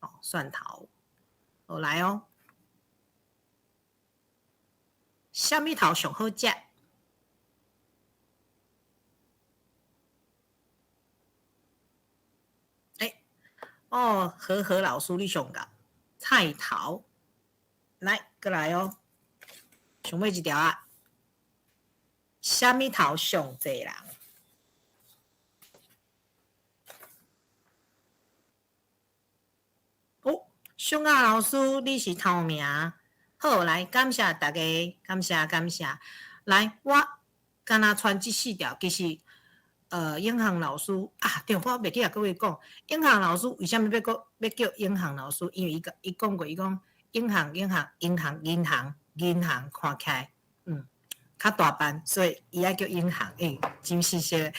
哦，蒜頭，好來哦。啥物頭上好食？哦，何何老師你上𠢕，菜頭，來，閣來哦，上尾一條啊，啥物頭上濟人？哦，小雅老師，你是頭名。好，來，感謝大家，感謝感謝。來，我敢若傳這四條，其實，永航老師啊，對，我袂記共各位講，永航老師為啥物欲閣欲叫永航老師？因為伊伊講過，伊講永航永航銀行銀行銀行看起來，較大班，所以伊愛叫永航。欸，真是些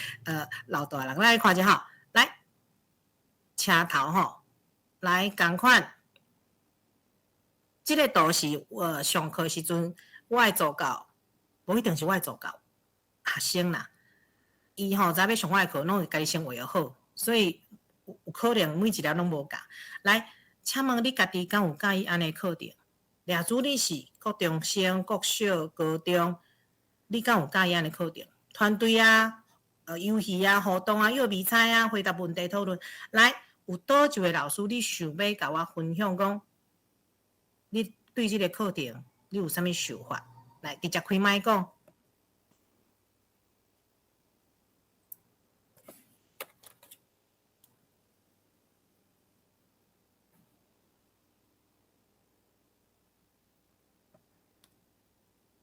老大人，來看一下吼，來，車頭吼，來仝款。這个圖是我上課時陣我的助教，無一定是我的助教，學生啦。伊吼早欲上我的課，攏會家己先畫好，所以有有可能每一粒攏無仝。來，請問你家己敢有佮意按呢課程？掠主你是國中生、國小、高中，你敢有佮意按呢課程？團隊啊，遊戲啊，互動啊，約比賽啊，回答問題討論。來，有佗一位老師，你想欲共我分享講？你對這個課程，你有啥物想法？來，直接開麥講。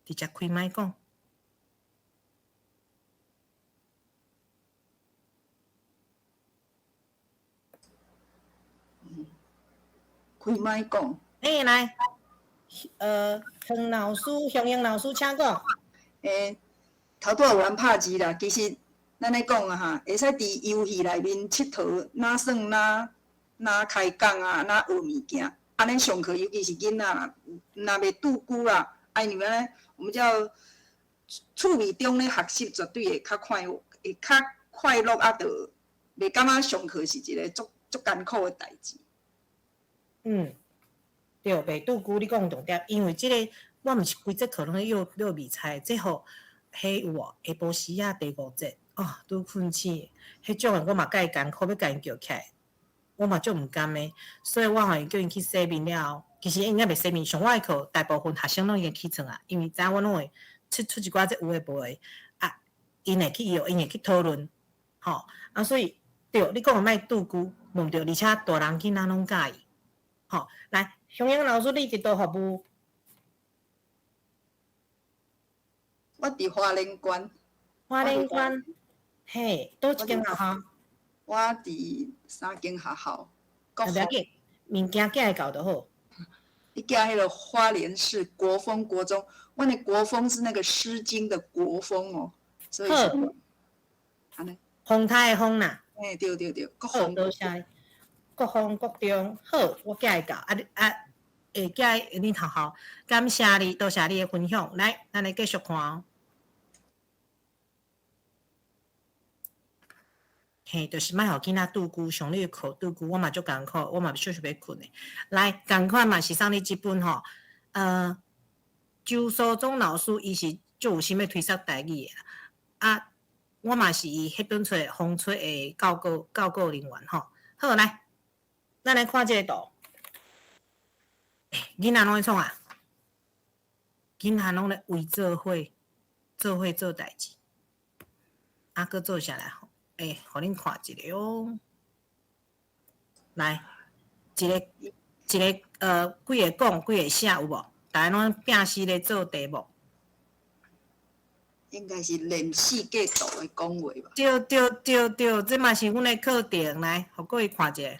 直接開麥講。開麥講。欸，來，彭老師、雄英老師，請講。欸，頭拄仔有人拍字啦，其實咱咧講啊哈，會使佇遊戲內面𨑨迌，哪耍哪哪開講啊，哪學物件。按呢上課，尤其是囡仔啦，若袂拄久啦，啊，因為按呢，我們叫趣味中咧學習，絕對會較快，會較快樂啊，就袂感覺上課是一個足足艱苦的代誌。對，袂拄久，你講重點，因為這个我毋是規節課攏咧約約比賽，這吼，彼有無下晡時仔第五節，哦，拄困醒，彼種的我嘛佮伊艱苦，欲共𪜶叫起來，我嘛足毋甘的，所以我吼叫𪜶去洗面了後，其實𪜶猶未洗面，上我的課大部分學生攏已經起床啊，因為知影我攏會出出一寡這有的無的，啊，𪜶會去約，𪜶會去討論，吼，啊，所以對，你講的莫拄久，無毋對，而且大人囡仔攏佮意，吼，來。雄英老師，你佇佗服務？我佇花蓮縣。花蓮縣，嘿，佗一間學校？我佇三間學校。啊，袂要緊，物件寄會到就好。你寄彼个花蓮市國風國中，阮的國風是那個《詩經》的國風哦，所以是按呢。風颱的風啦。嘿，對對對，國風。多謝。國風國中，好，我寄會到，啊你啊，會寄恁學校，感謝你，多謝你的分享。來，咱來繼續看哦。嘿，就是莫予囡仔拄久，上你的課拄久，我嘛足艱苦，我嘛小想欲睏的。來，仝款嘛是送你這本吼，周蘇忠老師伊是足有心欲推廣台語的啦。啊，我嘛是伊彼本冊風吹的教顧人員吼。好，來。咱來看這個圖，囡仔攏咧創啊？囡仔攏咧圍做伙，做伙做代誌。啊，閣做啥來？欸，予恁看一下哦。來，一个一个幾个講，幾个寫有無？逐家攏摒死咧做題目。應該是練四格圖的講話吧？對對對對，這嘛是阮的課程，來，予各位看一下。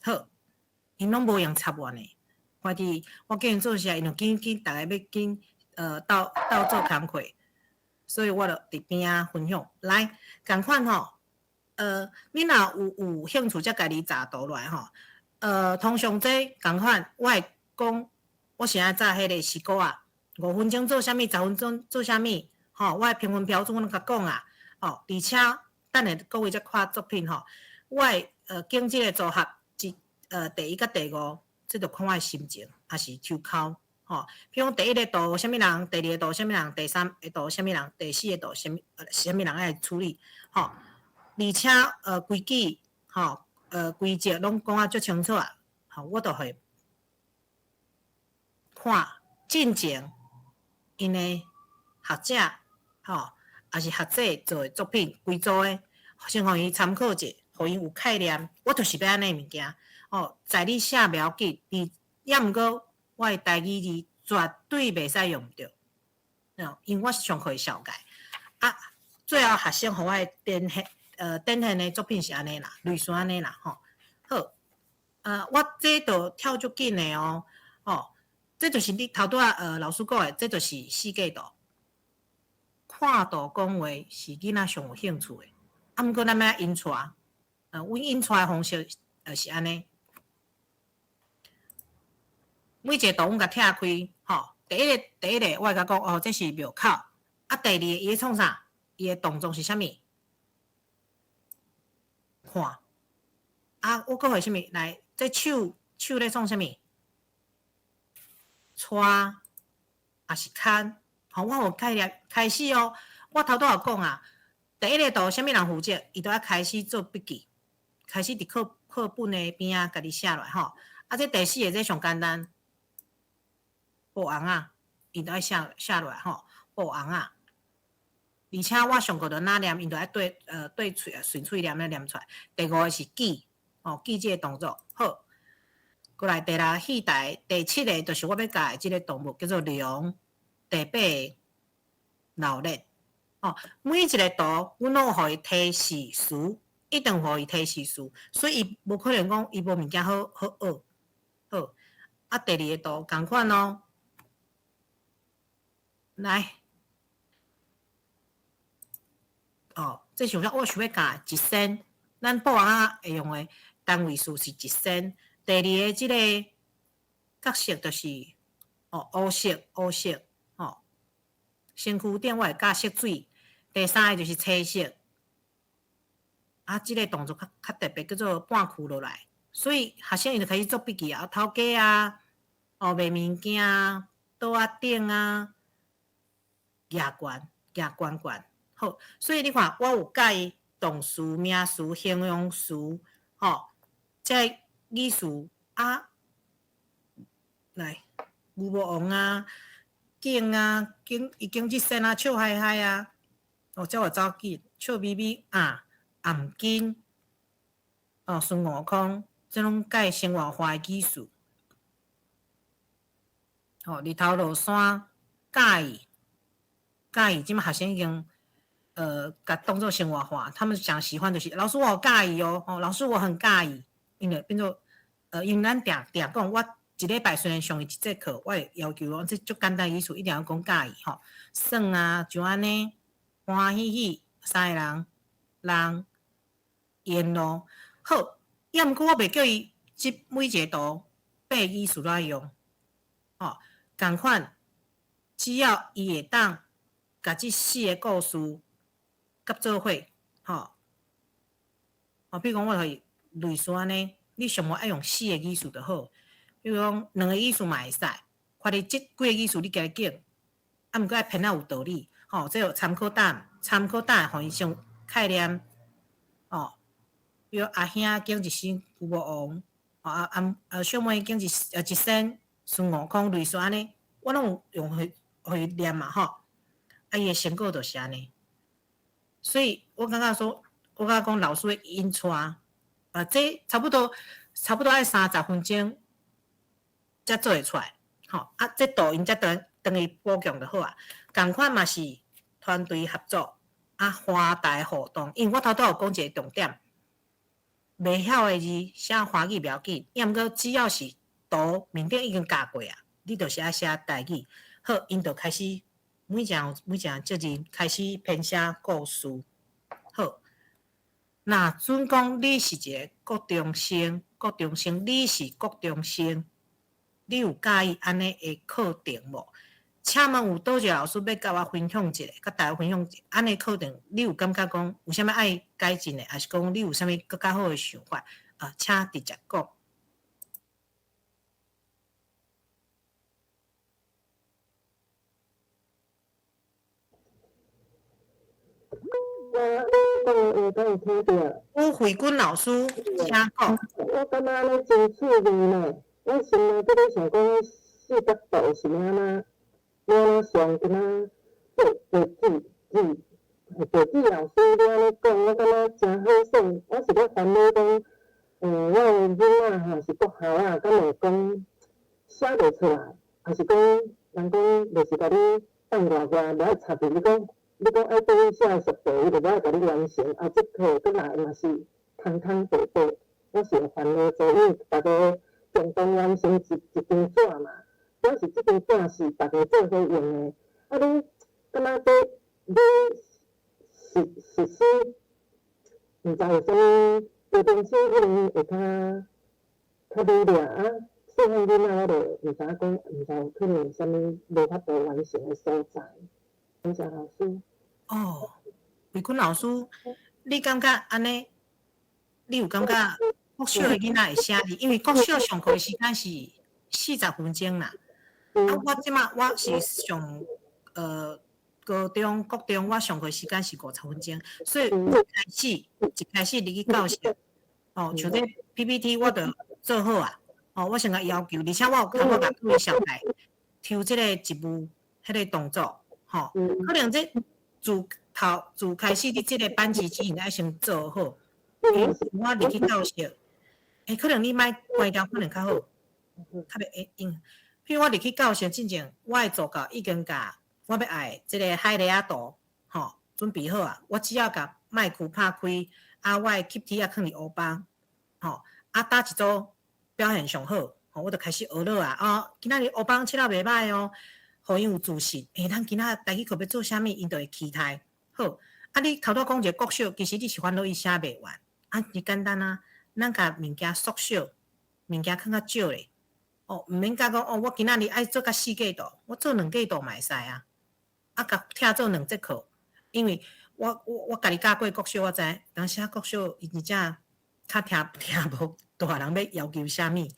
好，𪜶攏無用插我呢。我佇我叫𪜶做啥，𪜶就緊緊，逐个欲緊鬥鬥做工課，所以我就佇邊仔分享。來，仝款吼，恁若有興趣，才家己查圖落來吼。通常這仝款，我會講，我是愛早彼个時鼓啊，5分鐘做啥物，10分鐘做啥物，吼，我的評分標準我攏共講啊，哦，而且等下各位才看作品吼。我會揀這个組合，一第一佮第五，這就看我的心情，抑是抽鬮吼。比如講第一个圖啥物人，第二个圖啥物人，第三个圖啥物人，第四个圖啥物人愛處理吼。而且規矩吼，規則攏講啊足清楚啊，吼，我就會看進前𪜶的學者吼，抑是學者做的作品，規組的，先予伊參考者，予𪜶有概念。我就是欲按呢物件，哦，在你寫袂要緊，你抑毋過我的台語字絕對袂使用毋著，哦，因為我上課會紹介。啊，最後學生予我的展現的作品是按呢啦，類似按呢啦，吼。好，我這就跳足緊的哦，吼，這就是你頭拄仔老師講的，這就是世界圖。看圖講話是囡仔上有興趣的，啊，毋過咱欲引帶，阮引帶的方式是按呢。每一个圖阮共拆開，吼，第一个我會共講，哦，這是廟口，啊，第二个伊咧創啥？伊的動作是啥物？看，啊，我閣會啥物？來，這手手咧創啥物？搓，抑是牽？吼，我有概念，開始哦。我頭拄有講啊，第一个圖啥物人負責，伊就愛開始做筆記，開始佇課本的邊仔家己寫落來吼。啊，這第四个這上簡單，布尪仔，伊就愛寫落來吼，布尪仔。而且我上課就哪念，𪜶就愛對喙順喙念咧念出來。第五个是記，哦，記這个動作。好，過來第六戲台，第七个就是我欲教的這个動物叫做龍。第八个鬧熱，哦，每一个圖，阮攏有予伊提示詞，一定予伊提示詞，所以伊無可能講伊無物件好好學。好，啊，第二个圖仝款哦，來，哦，這是我想欲教一仙，咱布尪仔會用的單位數是一仙。第二个這个角色就是哦，烏色烏色。身軀頂我會加色水，第三个就是青色。啊，這个動作較特別，叫做半屈落來。所以學生伊就開始做筆記啊，頭家啊，哦賣物件啊，桌仔頂啊，舉懸舉懸懸。好，所以你看，我有教伊動詞、名詞、形容詞，吼，這個語詞啊，來牛魔王啊。景啊，景伊景一仙啊，笑嗨嗨啊，哦，才會走緊，笑眯眯啊，頷頸，哦，孫悟空，這攏佮生活化的語詞。哦，日頭落山，佮意，佮意，這馬學生已經，共當做生活化，他們講喜歡就是老師我有佮意哦，哦，老師我很佮意，因為變做，因為咱定定講我。一禮拜雖然上伊一節課，我會要求講這足簡單語詞，一定要講佮意吼。耍啊，就按呢，歡喜喜，三个人，人，沿路好。抑毋過我袂叫伊這每一個圖八語詞來用，吼，仝款，只要伊會當共這四个故事合做伙，吼。哦，比如講我予伊類似按呢，你上無愛用四个語詞就好。比如講，兩个語詞嘛會使，看你這幾个語詞你家己揀，啊，毋過愛編仔有道理，吼，這有參考檔，參考檔，予伊先有概念，哦，比如阿兄揀一身牛魔王，哦啊啊啊小妹揀一身孫悟空，類似按呢，我攏有用予伊念嘛，吼，啊伊的成果就是按呢，所以我感覺說，我感覺講老師會引帶，啊，這差不多愛30分鐘。才做會出來，吼啊！這圖𪜶才轉轉去補強就好啊。仝款嘛是團隊合作啊，華台互動。因為我頭拄有講一個重點，袂曉的字寫華語袂要緊，抑毋過只要是圖面頂已經教過啊，你就是愛寫台語。好，𪜶就開始每一項每一項責任開始編寫故事。好，若準講你是一個國中生，國中生，你是國中生。你有佮意按呢的課程無？請問有佗一个老師欲佮我分享一下，佮大家分享一下，按呢課程你有感覺講有啥物愛改進的，抑是講你有啥物閣較好的想法？啊，請直接講。我講的話敢有聽著？有慧君老師，請講。我感覺按呢真趣味呢，我心內閣咧想講，四角度是欲按怎，欲按怎上，敢若做地址字，地址老師你按呢講，我感覺真好耍。我是咧煩惱講，我的囡仔吼是國校仔，敢會講寫袂出來，抑是講人講就是共你放外外，無愛插入你講。你講愛佗位寫的速度，伊就無愛共你完成。啊，這課閣來嘛是空空白白，我是會煩惱做，因為逐家共同完成一一張紙嘛，表示這張紙是逐家做伙用的。啊，你感覺這你實實施，毋知有啥物家長寫可能會較較努力啊。細漢囡仔我就毋知影講，毋知有可能有啥物無法度完成的所在。感謝老師。哦，慧君老師，你感覺按呢？你有感覺國小的囡仔會寫字？因為國小上課的時間是40分鐘啦。啊，我這馬我是上高中、國中，我上課時間是50分鐘，所以一開始一開始入去教室，哦，像這 PPT 我就做好啊。哦，我先共要求，而且我有感覺共各位小孩抽這個一步，彼個動作，吼，可能這自頭自開始佇這個班級之前愛先做好。我入去教室，欸，可能你莫關掉，可能較好，較袂會用。譬如我入去教室進前，我的助教已經共我欲愛這個海螺仔圖，吼，準備好啊。我只要共麥克拍開，啊，我的吸鐵仔囥佇烏板，吼，啊，搭一組表現上好，吼，我就開始學落啊。哦，今仔日烏板拭了袂䆀哦，予𪜶有自信。欸，咱今仔台語課欲做啥物，𪜶就會期待。好，啊，你頭拄講一個國小，其實你是煩惱伊寫袂完。啊，真簡單啊，咱共物件縮小，物件囥較少咧。哦，毋免甲講哦，我今仔日愛做甲四格圖，我做兩格圖嘛會使啊。啊，共拆做兩節課，因為我我我家己教過國小，我知當時國小伊真正較聽聽無大人欲要求啥物。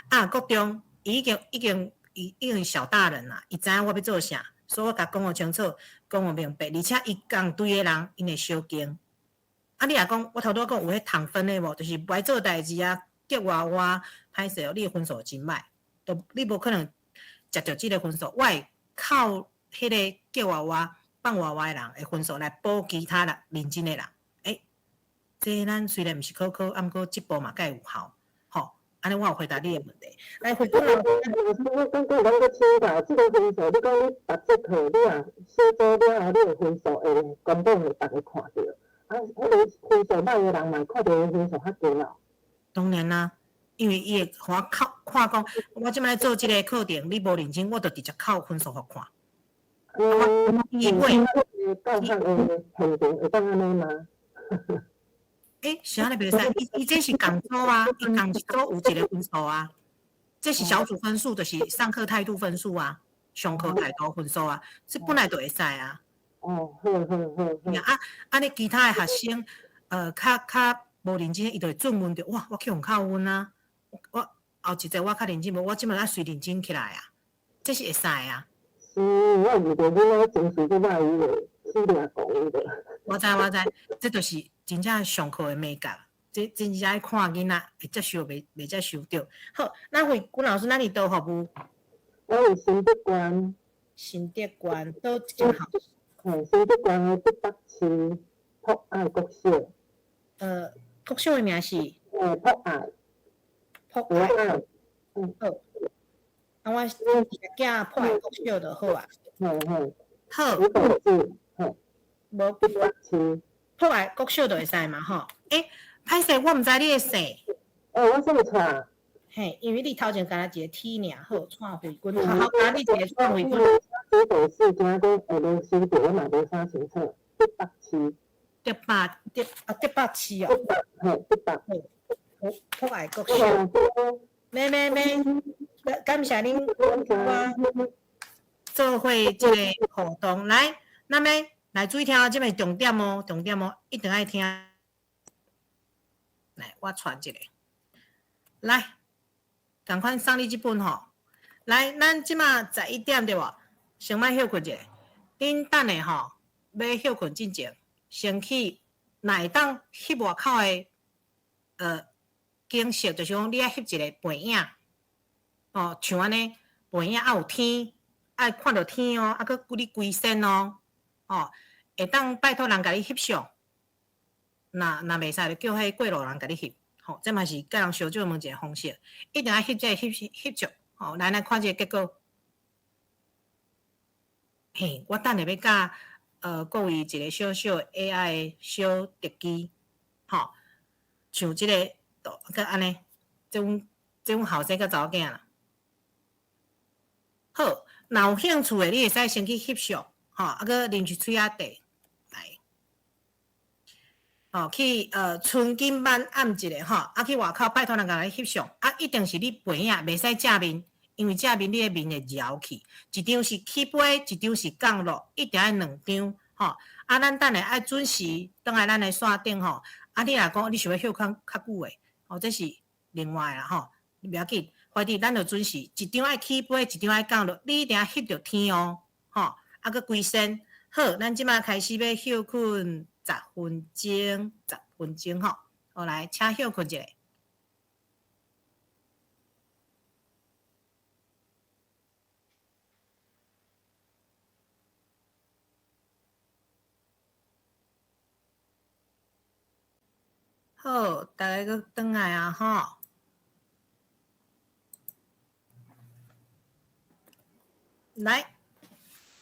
啊，國中伊已經已經伊已經小大人啦，伊知影我欲做啥，所以我共講予清楚，講予明白，而且伊仝隊的人，𪜶會相敬。啊，你若講我頭拄仔講有彼糖分的無，就是無愛做代誌啊，激活我，歹勢哦，你的分數真歹，都你無可能食著這個分數，我會靠彼個激活我、放活我的人的分數來補其他人認真的人。欸，這咱雖然毋是考考，啊毋過這步嘛蓋有效，吼，按呢我有回答你的問題。來，回答。我感覺咱閣請教，這個分數，你講你逐節課你若小組了後，你的分數會公布予逐家看著。啊，彼個分數歹的人嘛會看著伊分數較低哦。當然啦，因為伊會予我扣看講，我這擺做這個課程，你無認真，我就直接扣分數予看。伊會教學的現場會當按呢嗎？欸，是按呢袂使，伊伊這是仝組啊，伊仝一組有一個分數啊，這是小組分數，就是上課態度分數啊，上課態度分數啊，這本來就會使啊。哦，好好好好。啊，按呢其他的學生，較較無認真，伊就會轉問著，哇，我去予扣分啊！我後一節我較認真無，我這擺愛隨認真起來啊，這是會使啊。是，我遇著囡仔情緒閣歹，伊會起掠狂的。我知我知，這就是真正上課的美感，這真正愛看囡仔會接受袂袂接受著。好，咱惠君老師，咱佇佗服務？我佇新竹縣。新竹縣佗一間學校？嘿，新竹縣的竹北市博愛國小。國小的名是？博愛。博愛。好。啊，我直接寄博愛國小就好啊。嘿嘿。好。嘿。無竹北市。博愛國小就會使嘛吼？欸，歹勢，我毋知你的姓。欸，我姓蔡。嘿，因為你頭前敢若一個 T 爾，好，蔡惠君，好好，敢你一個蔡惠君。這個事件講會無收著，我嘛無啥清楚。竹北市。竹北，竹啊，竹北市哦。竹北，嘿，竹北。好，博愛國小。免免免，感謝恁。我。做伙這个互動。來，那麼來注意聽哦，這个重點哦，重點哦，一定愛聽。來，我傳一个，來，仝款送你這本吼。來，咱這馬11點對無？先莫歇睏一下，恁等下吼，欲歇睏進前，先去若會當翕外口的景色，就是講你愛翕一个背影，哦，像按呢背影啊有天，愛看著天哦，啊閣你規身哦，哦，會當拜託人共你翕相，若若袂使就叫彼過路人共你翕，吼，這嘛是佮人相借問一个方式，一定愛翕這个翕翕照，吼，來來看這个結果。嘿，我等下欲教各位一个小小 AI 的小特技，吼，像這个，閣按呢，這阮這阮後生佮查某囝啦。好，若有興趣的，你會使先去翕相，吼，啊閣啉一喙仔茶，來，哦，去春景晚暗一下吼，啊去外口拜託人共你翕相，啊一定是你背影，袂使正面。因為正面你的面會搖去，一張是起飛，一張是降落，一定愛兩張，吼。啊，咱等下愛準時轉來咱的線頂吼。啊，你若講你想欲歇較較久的，哦，這是另外啦，吼，袂要緊，反正咱就準時，一張愛起飛，一張愛降落，你一定愛翕著天哦，吼。啊，閣規身，好，咱這馬開始欲歇睏10分鐘，十分鐘吼。好來，請歇睏一下。好，逐家閣轉來啊吼！來，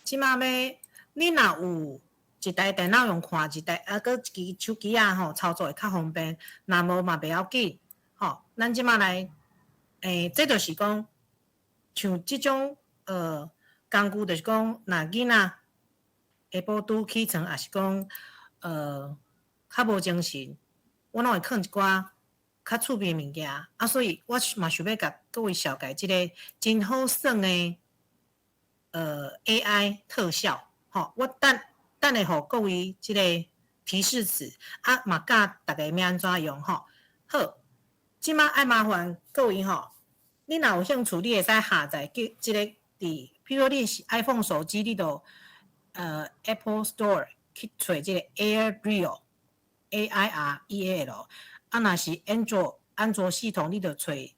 這馬欲，你若有一台電腦用看，一台啊，閣一支手機仔吼，操作會較方便。若無嘛袂要緊，吼。咱這馬來，這就是講，像這種工具，就是講，若囡仔下晡拄起床，抑是講較無精神。我攏會囥一寡較趣味的物件，啊，所以我嘛想欲共各位紹介這个真好耍的AI 特效，吼，我等等下予各位這个提示詞，啊，嘛教逐家欲按怎用吼。好，這馬愛麻煩各位吼，你若有興趣，你會使下載叫這个佇，比如你是 iPhone 手機，你就Apple Store 去揣這个 AirReal。A I R E A L，啊，若是安卓系統，你就揣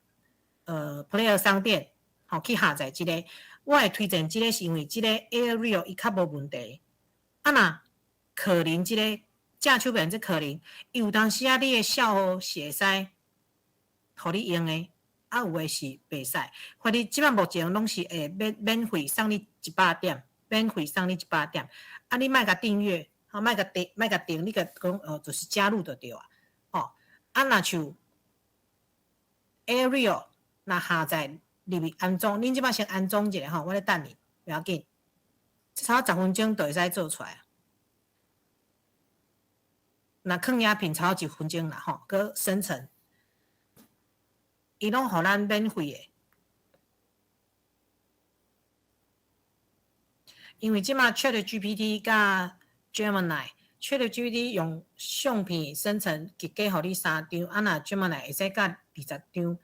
Play 商店，吼去下載這个。我會推薦這个，是因為這个 AirReal 伊較無問題。啊，若可能這个正手邊這可能，伊有當時啊，你的帳號是會使予你用的，啊有的是袂使。反正這擺目前攏是會免免費送你100點，免費送你一百點。啊，你莫共訂閱。吼，莫共訂，莫共訂，你共講哦，就是加入就對啊。吼，啊，若像 AirReal 若下載入去安裝，恁這擺先安裝一下吼，我咧等你，袂要緊，差不多10分鐘就會使做出來。若囥影片差不多一分鐘啦，吼，閣生成，伊攏予咱免費的。因為這擺 ChatGPT 佮 Gemini，ChatGPT 用相片生成，一加予你三張，啊若 Gemini 會使佮20張。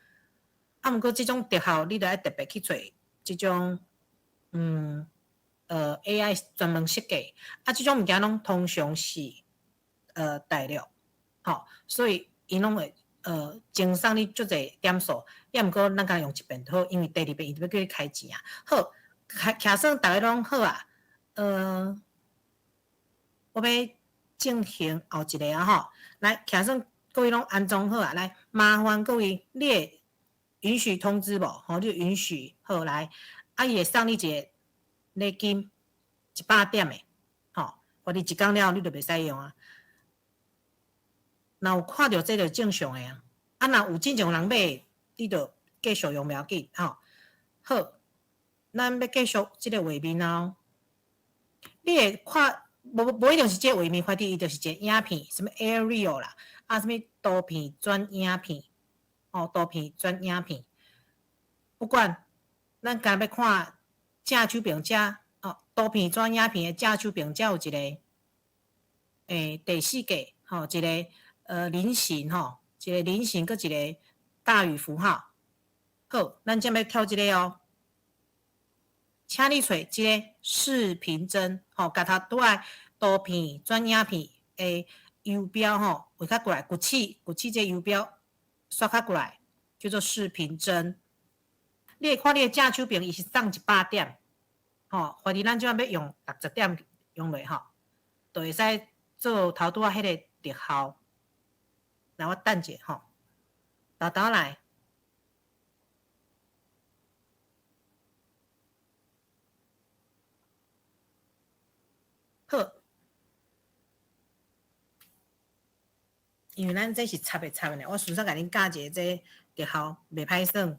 啊，毋過這種特效，你著愛特別去揣這種，AI 專門設計。啊，這種物件攏通常是大陸，吼，所以𪜶攏會贈送你足濟點數。抑毋過咱敢用一遍就好，因為第二遍伊就欲叫你開錢啊。好，開算逐家攏好啊，我欲進行後一个啊吼，來，假算各位攏安裝好啊，來，麻煩各位，你會允許通知無？吼，你允許好來，啊，伊會送你一个禮金100點的，吼，予你一工了後你就袂使用啊。若有看著這就正常的啊，啊，若有真正有人買，你就繼續用袂要緊，吼。好，咱欲繼續這个畫面哦。你會看，無一定是這個畫面，反正伊就是一個影片，啥物 AirReal 啦，啊，啥物圖片轉影片，哦，圖片轉影片。不管，咱今欲看正手爿遮哦，圖片轉影片的正手爿遮有一个，第四格吼，一个菱形吼，一個菱形，閣一個大於符號。好，咱這欲跳這个哦，請你揣這个視頻幀吼，共頭拄仔圖片轉影片的游標吼，畫較過來，鋸齒鋸齒這游標刷較過來，叫做視頻幀。你會看你的正手爿，伊是送100點，吼，懷疑咱這擺欲用60點用落吼，就會使做頭拄仔彼个特效。來，我等一下吼，沓沓來。好，因為咱這是插的插的呢，我順便共恁教一下這特效，袂歹耍。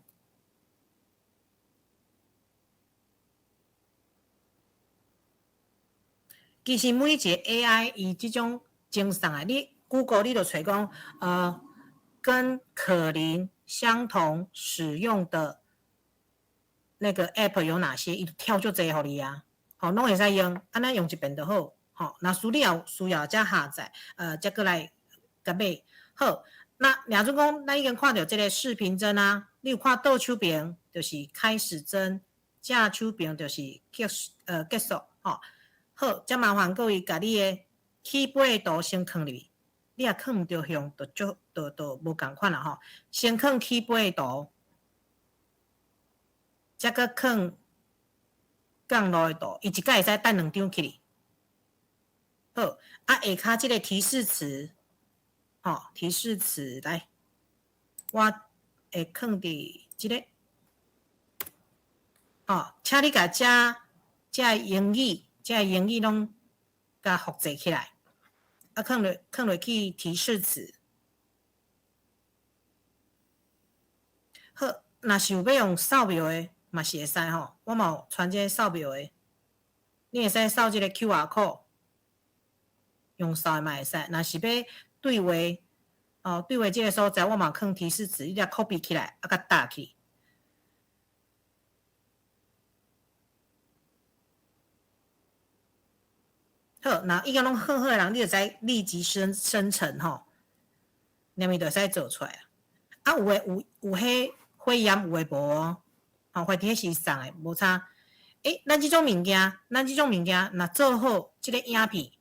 其實每一個 AI 伊這種贈送的，你 Google 你就揣講，跟可伶相同使用的那個 App 有哪些？伊就跳足濟予你啊，吼，攏會使用，按呢用一遍就好，吼。若需你有需要才下載，才閣來共買。好，那若準講，咱已經看著這個視頻幀啊，你有看倒手爿就是開始幀，正手爿就是結束，吼。好，才麻煩各位共你的起飛圖先囥入去，你若囥毋著向，就足就就無仝款啦吼。先囥起飛圖，才閣囥降落的圖，伊一擺會使等兩張起去。好，啊下跤這个提示詞，吼，提示詞來，我會囥佇這个，吼，請你共遮遮英語。這英語攏共複製起來，啊，囥落去提示詞。好，若是有欲用掃描的，嘛是會使吼。我嘛有傳這个掃描的，你會使掃這个 QR code，用掃的嘛會使。若是欲對話，哦，對話這个所在，我嘛囥提示詞，你共 copy 起來，啊，共貼去。好，若已經攏好好的人，你就知立即生成吼，連面就會使做出來啊。啊，有的有彼火焰，有的無哦。吼，反正彼是送的，無差。咱這種物件，咱這種物件，若做好這个影片，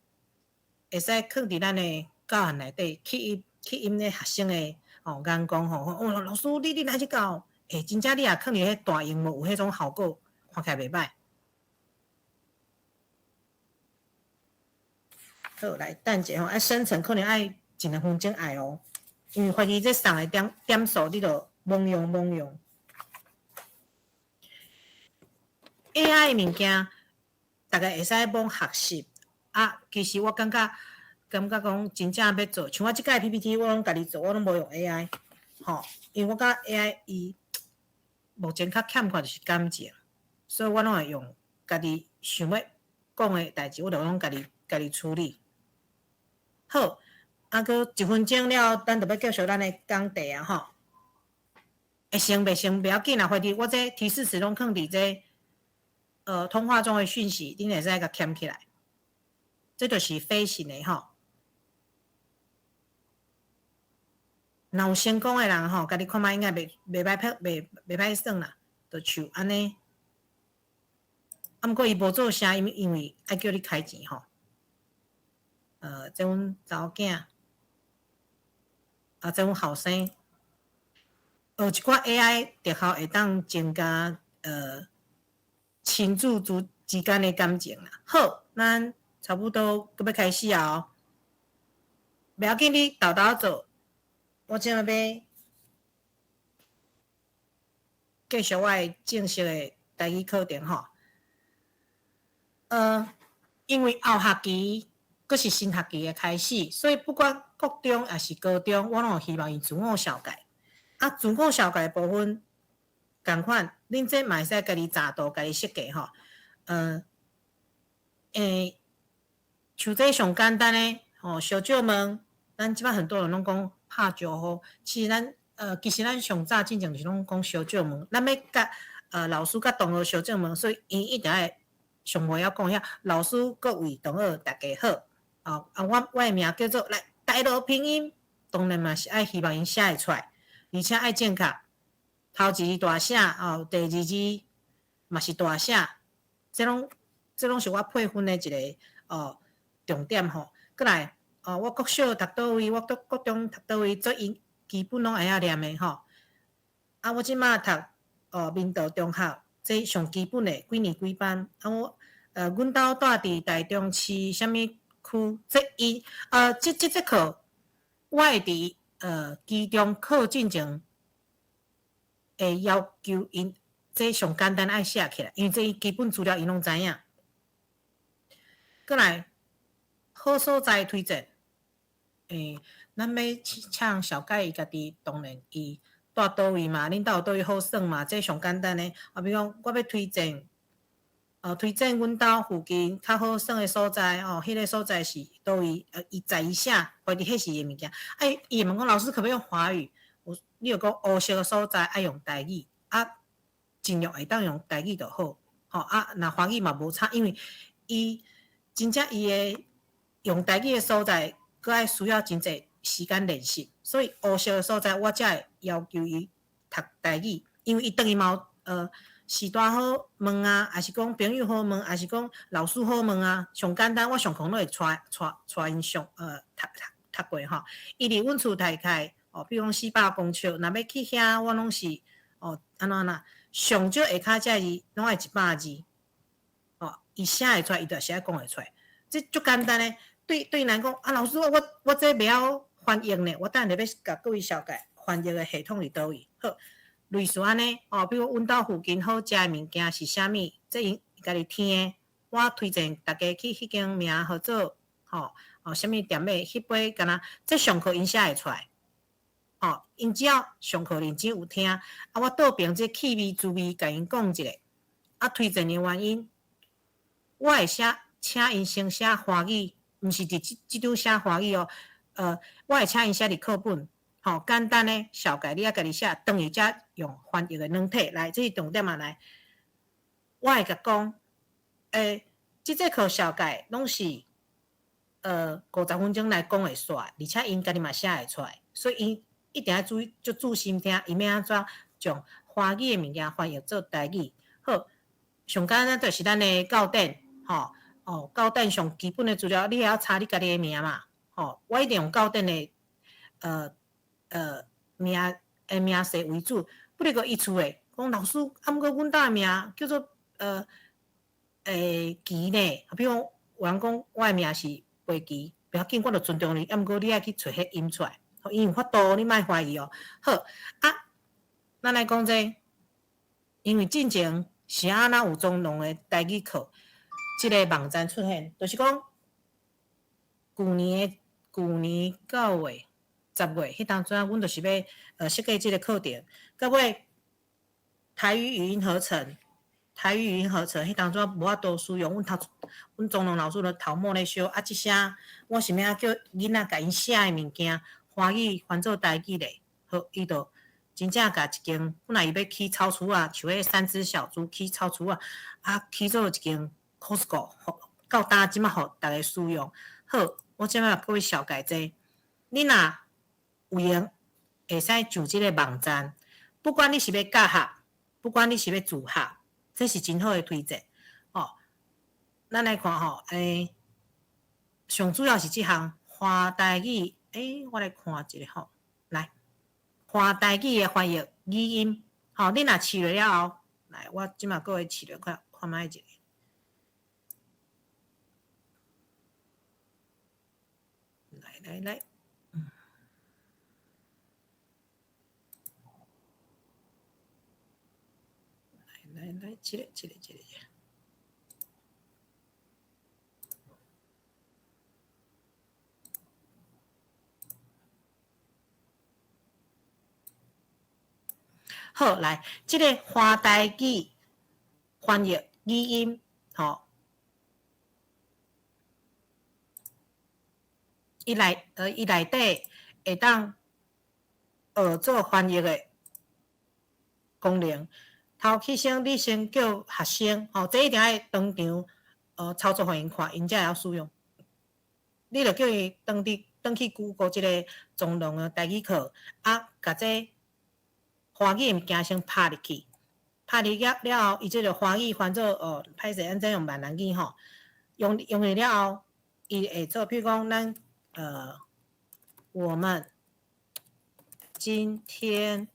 會使囥佇咱的教案內底，吸引咧學生的吼眼光吼。哦，老師，你來這教，真正你若囥佇彼大螢幕，有彼種效果，看起來袂䆀。好，來等一下吼，愛生成可能愛一兩分鐘愛哦，因為懷疑這送的點數你就罔用罔用。AI 的物件，逐家會使罔學習啊。其實我感覺講真正欲做，像我這擺 PPT 我攏家己做，我攏無用 AI，吼，因為我感覺 AI 伊目前較欠缺就是感情，所以我攏會用家己想欲講的代誌，我就攏家己處理。好，啊，閣一分鐘了，咱就欲繼續咱的講題啊吼。會成袂成袂要緊啦，反正我這提示詞攏囥佇這通話中的訊息，恁會使共撿起來。這就是飛行的吼。若有成功的人吼，家己看覓應該袂歹耍啦，就像按呢。啊，毋過伊無做聲音，因為愛叫你開錢吼。這阮查某囝，啊，這阮後生，學一寡 AI 特效會當增加親子之間的感情啦。好，咱差不多閣欲開始啊哦。袂要緊，你沓沓做，我這擺欲繼續我的正式的台語課程吼。因為後學期閣是新學期的開始，所以不管國中抑是高中，我攏有希望伊自我紹介。啊，自我紹介的部分，仝款，恁這嘛會使家己查圖、家己設計吼。像這上簡單的吼，小借問，咱這擺很多人攏講拍招呼，其實咱上早進前就是攏講相借問，咱欲共老師佮同學相正問，所以𪜶一定愛上袂曉講遐。老師各位同學大家好，哦啊，我的名叫做來台羅拼音，當然嘛是愛希望𪜶寫會出來，而且愛正確。頭一字大寫，哦，第二字嘛是大寫，這攏是我配分的一個哦重點吼。閣來，哦，我國小讀佗位，我讀國中讀佗位，做𪜶基本攏會曉念的吼。啊，我這馬讀哦明道中學，這上基本的幾年幾班。啊，我阮兜住佇台中市啥物區？這伊這節課，我會佇期中考進前會要求𪜶這上簡單愛寫起來，因為這基本資料𪜶攏知影。閣來，好所在推薦，咱欲請人紹介伊家己，當然伊蹛佗位嘛，恁兜有佗位好耍嘛，這上簡單的。啊，比如講，我欲推薦，推薦阮兜附近較好耍的所在，哦，彼個所在是佗位，伊在伊寫，懷疑彼是伊的物件。啊，伊會問講老師可不可以用華語？我，你就講烏色的所在愛用台語，啊，盡量會當用台語就好，吼啊，若華語嘛無差，因為伊真正伊的用台語的所在，閣愛需要真濟時間練習，所以烏色的所在我才會要求伊讀台語，因為伊轉去嘛有序大好問啊，抑是講朋友好問，抑是講老師好問啊，上簡單，我上課攏會帶𪜶上讀讀過吼。伊佇阮厝大概哦，比如講400公尺，若欲去遐，我攏是哦按怎按怎，上少下跤這字攏愛100字，哦，伊寫會出來，伊就是愛講會出來，這足簡單的。對對𪜶來講，啊，老師，我這袂曉翻譯呢，我等下欲共各位紹介翻譯的系統佇佗位。好，類似按呢，哦，比如阮兜附近好食的物件是啥物，這𪜶家己聽的。我推薦大家去彼間名號做，吼，哦，啥物店的，彼杯敢若這上課𪜶寫會出來，哦，𪜶只要上課認真有聽，啊，我倒爿這氣味滋味，共𪜶講一下，啊，推薦的原因，我會寫，請𪜶先寫華語。毋是佇這張寫華語哦，我會請𪜶寫佇課本，吼，簡單的紹介，你愛家己寫，轉去才用翻譯的軟體來，這是重點啊！來，我會共講，這節課紹介攏是50分鐘內講會煞，而且𪜶家己嘛寫會出來，所以𪜶一定愛注意，足注心聽，伊欲按怎將華語的物件翻譯做台語。好，上簡單就是咱的教典，吼。哦，教典上基本的資料，你會曉查你家己的名嘛？吼，我一定用教典的名的名姓為主。不如講伊厝的講老師，啊，毋過阮兜的名叫做奇呢。比如講有人講我的名是白奇，袂要緊，我就尊重你。啊，毋過你愛去揣彼音出來，伊有法度，你莫懷疑哦。好，啊，咱來講這個，因為進前是按怎有中農的台語課。這个網站出現，就是講，舊年9月、10月，彼當陣，阮就是欲設計這个課程，到尾台語語音合成，台語語音合成，彼當陣無法度使用，阮中農老師咧頭毛咧燒，啊，這聲我想欲叫囡仔共𪜶寫的物件，華語翻做台語咧，好，伊就真正共一間，本來伊欲起草厝仔，像彼三隻小豬起草厝仔，啊，起做一間。Costco 到今這馬予逐家使用。好，我這馬各位紹介這個，你若有閒會使上這個網站，不管你是欲教學，不管你是欲自學，這是真好的推薦。哦，咱來看吼，上主要是這項華台語，我來看一下吼，來，華台語的翻譯語音，吼，你若試落了後，來，我這馬閣會試落看看覓一下。來來，來來來，這個這個這個。好，來，這個華台語翻譯語音，吼。伊內底會當學做翻譯的功能，頭起先你先叫學生，吼，這一定愛當場操作予𪜶看，𪜶才會曉使用。你著叫伊轉佇轉去 Google 這个中農的台語課，啊，共這華語物件先拍入去，拍入了了後，伊這个華語翻做哦，歹勢，按怎用閩南語吼，用用入了後，伊會做，譬如講咱我們今天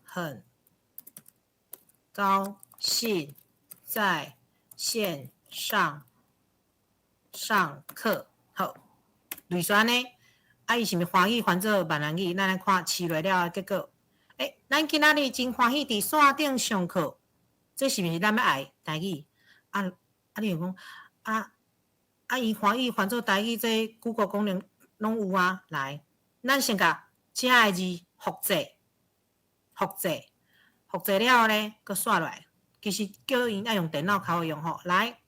很高興在線上上課，好，類似按呢，啊，伊是毋是華語翻做閩南語？咱來看試落了後結果。欸，咱今仔日真歡喜佇線頂上課，這是毋是咱欲愛台語？啊啊，你會講啊啊，伊華語翻做台語，這 Google 功能攏有啊。來，咱先共遮个字複製、複製、複製了後咧，閣紲落來。其實叫𪜶愛用電腦較好用吼。來，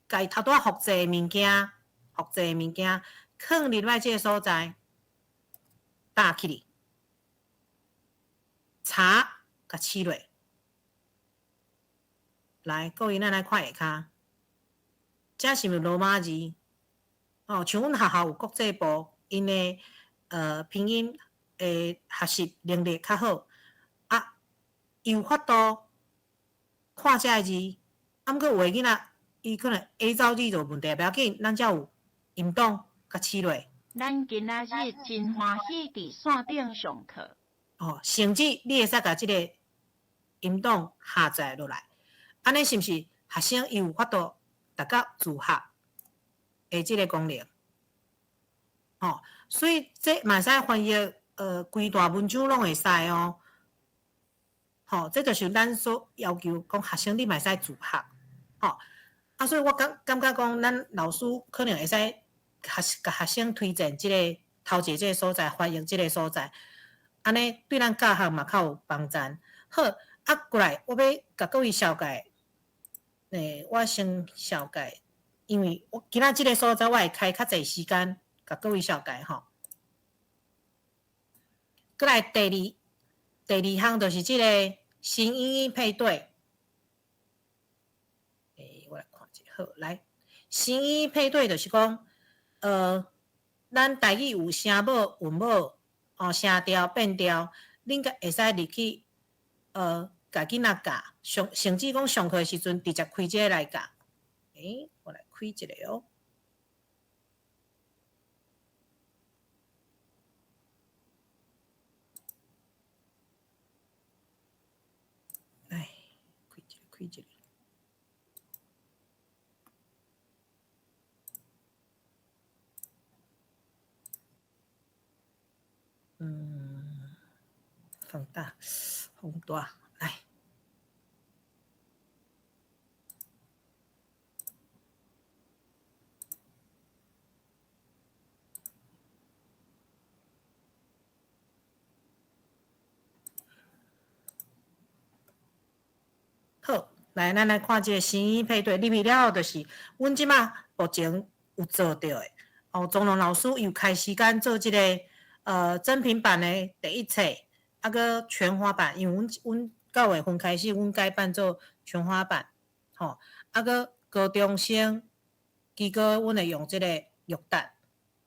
共伊頭拄仔複製的物件，複製的物件，囥入來這个所在，打起來。查，共試落，來，各位，咱來看下跤，這是毋是羅馬字？哦，像阮學校有國際部，𪜶的拼音的學習能力較好，啊，伊有法度看這个字，啊，毋過有的囡仔，伊可能 A 走字就有問題，袂要緊，咱才有音檔共試落。咱今仔日真歡喜佇線頂上課。哦，甚至你會使共這个音檔下載落來，按呢是毋是學生伊有法度達到自學的這个功能？吼，所以這嘛會使翻譯，規段文章攏會使哦。吼，這就是咱所要求，講學生你嘛會使自學，吼。啊，所以我感感覺講，咱老師可能會使學共學生推薦這个頭一个這个所在，翻譯這个所在。按呢對咱教學嘛較有幫助。好，啊，過來，我欲共各位紹介，我先紹介，因為我今仔這个所在我會開較濟時間，共各位紹介吼。過來第二項就是這个新音韻配對。我來看一下，好，來，新音韻配對就是講，咱台語有聲母、韻母。哦，聲調變調，恁共會使入去，共囡仔教，上甚至講上課的時陣直接開這個來教。欸，我來開一个哦。來，開一个，開一个。嗯，放大，放大，來。好，來，咱來看這个聲音配對，入去了後就是阮這馬目前有做著的。哦，鍾龍老師有開時間做這个真品版的第一冊，啊，閣全華版，因為阮阮九月份開始，阮改版做全華版，吼，啊，閣高中生，結果阮會用這个玉蛋，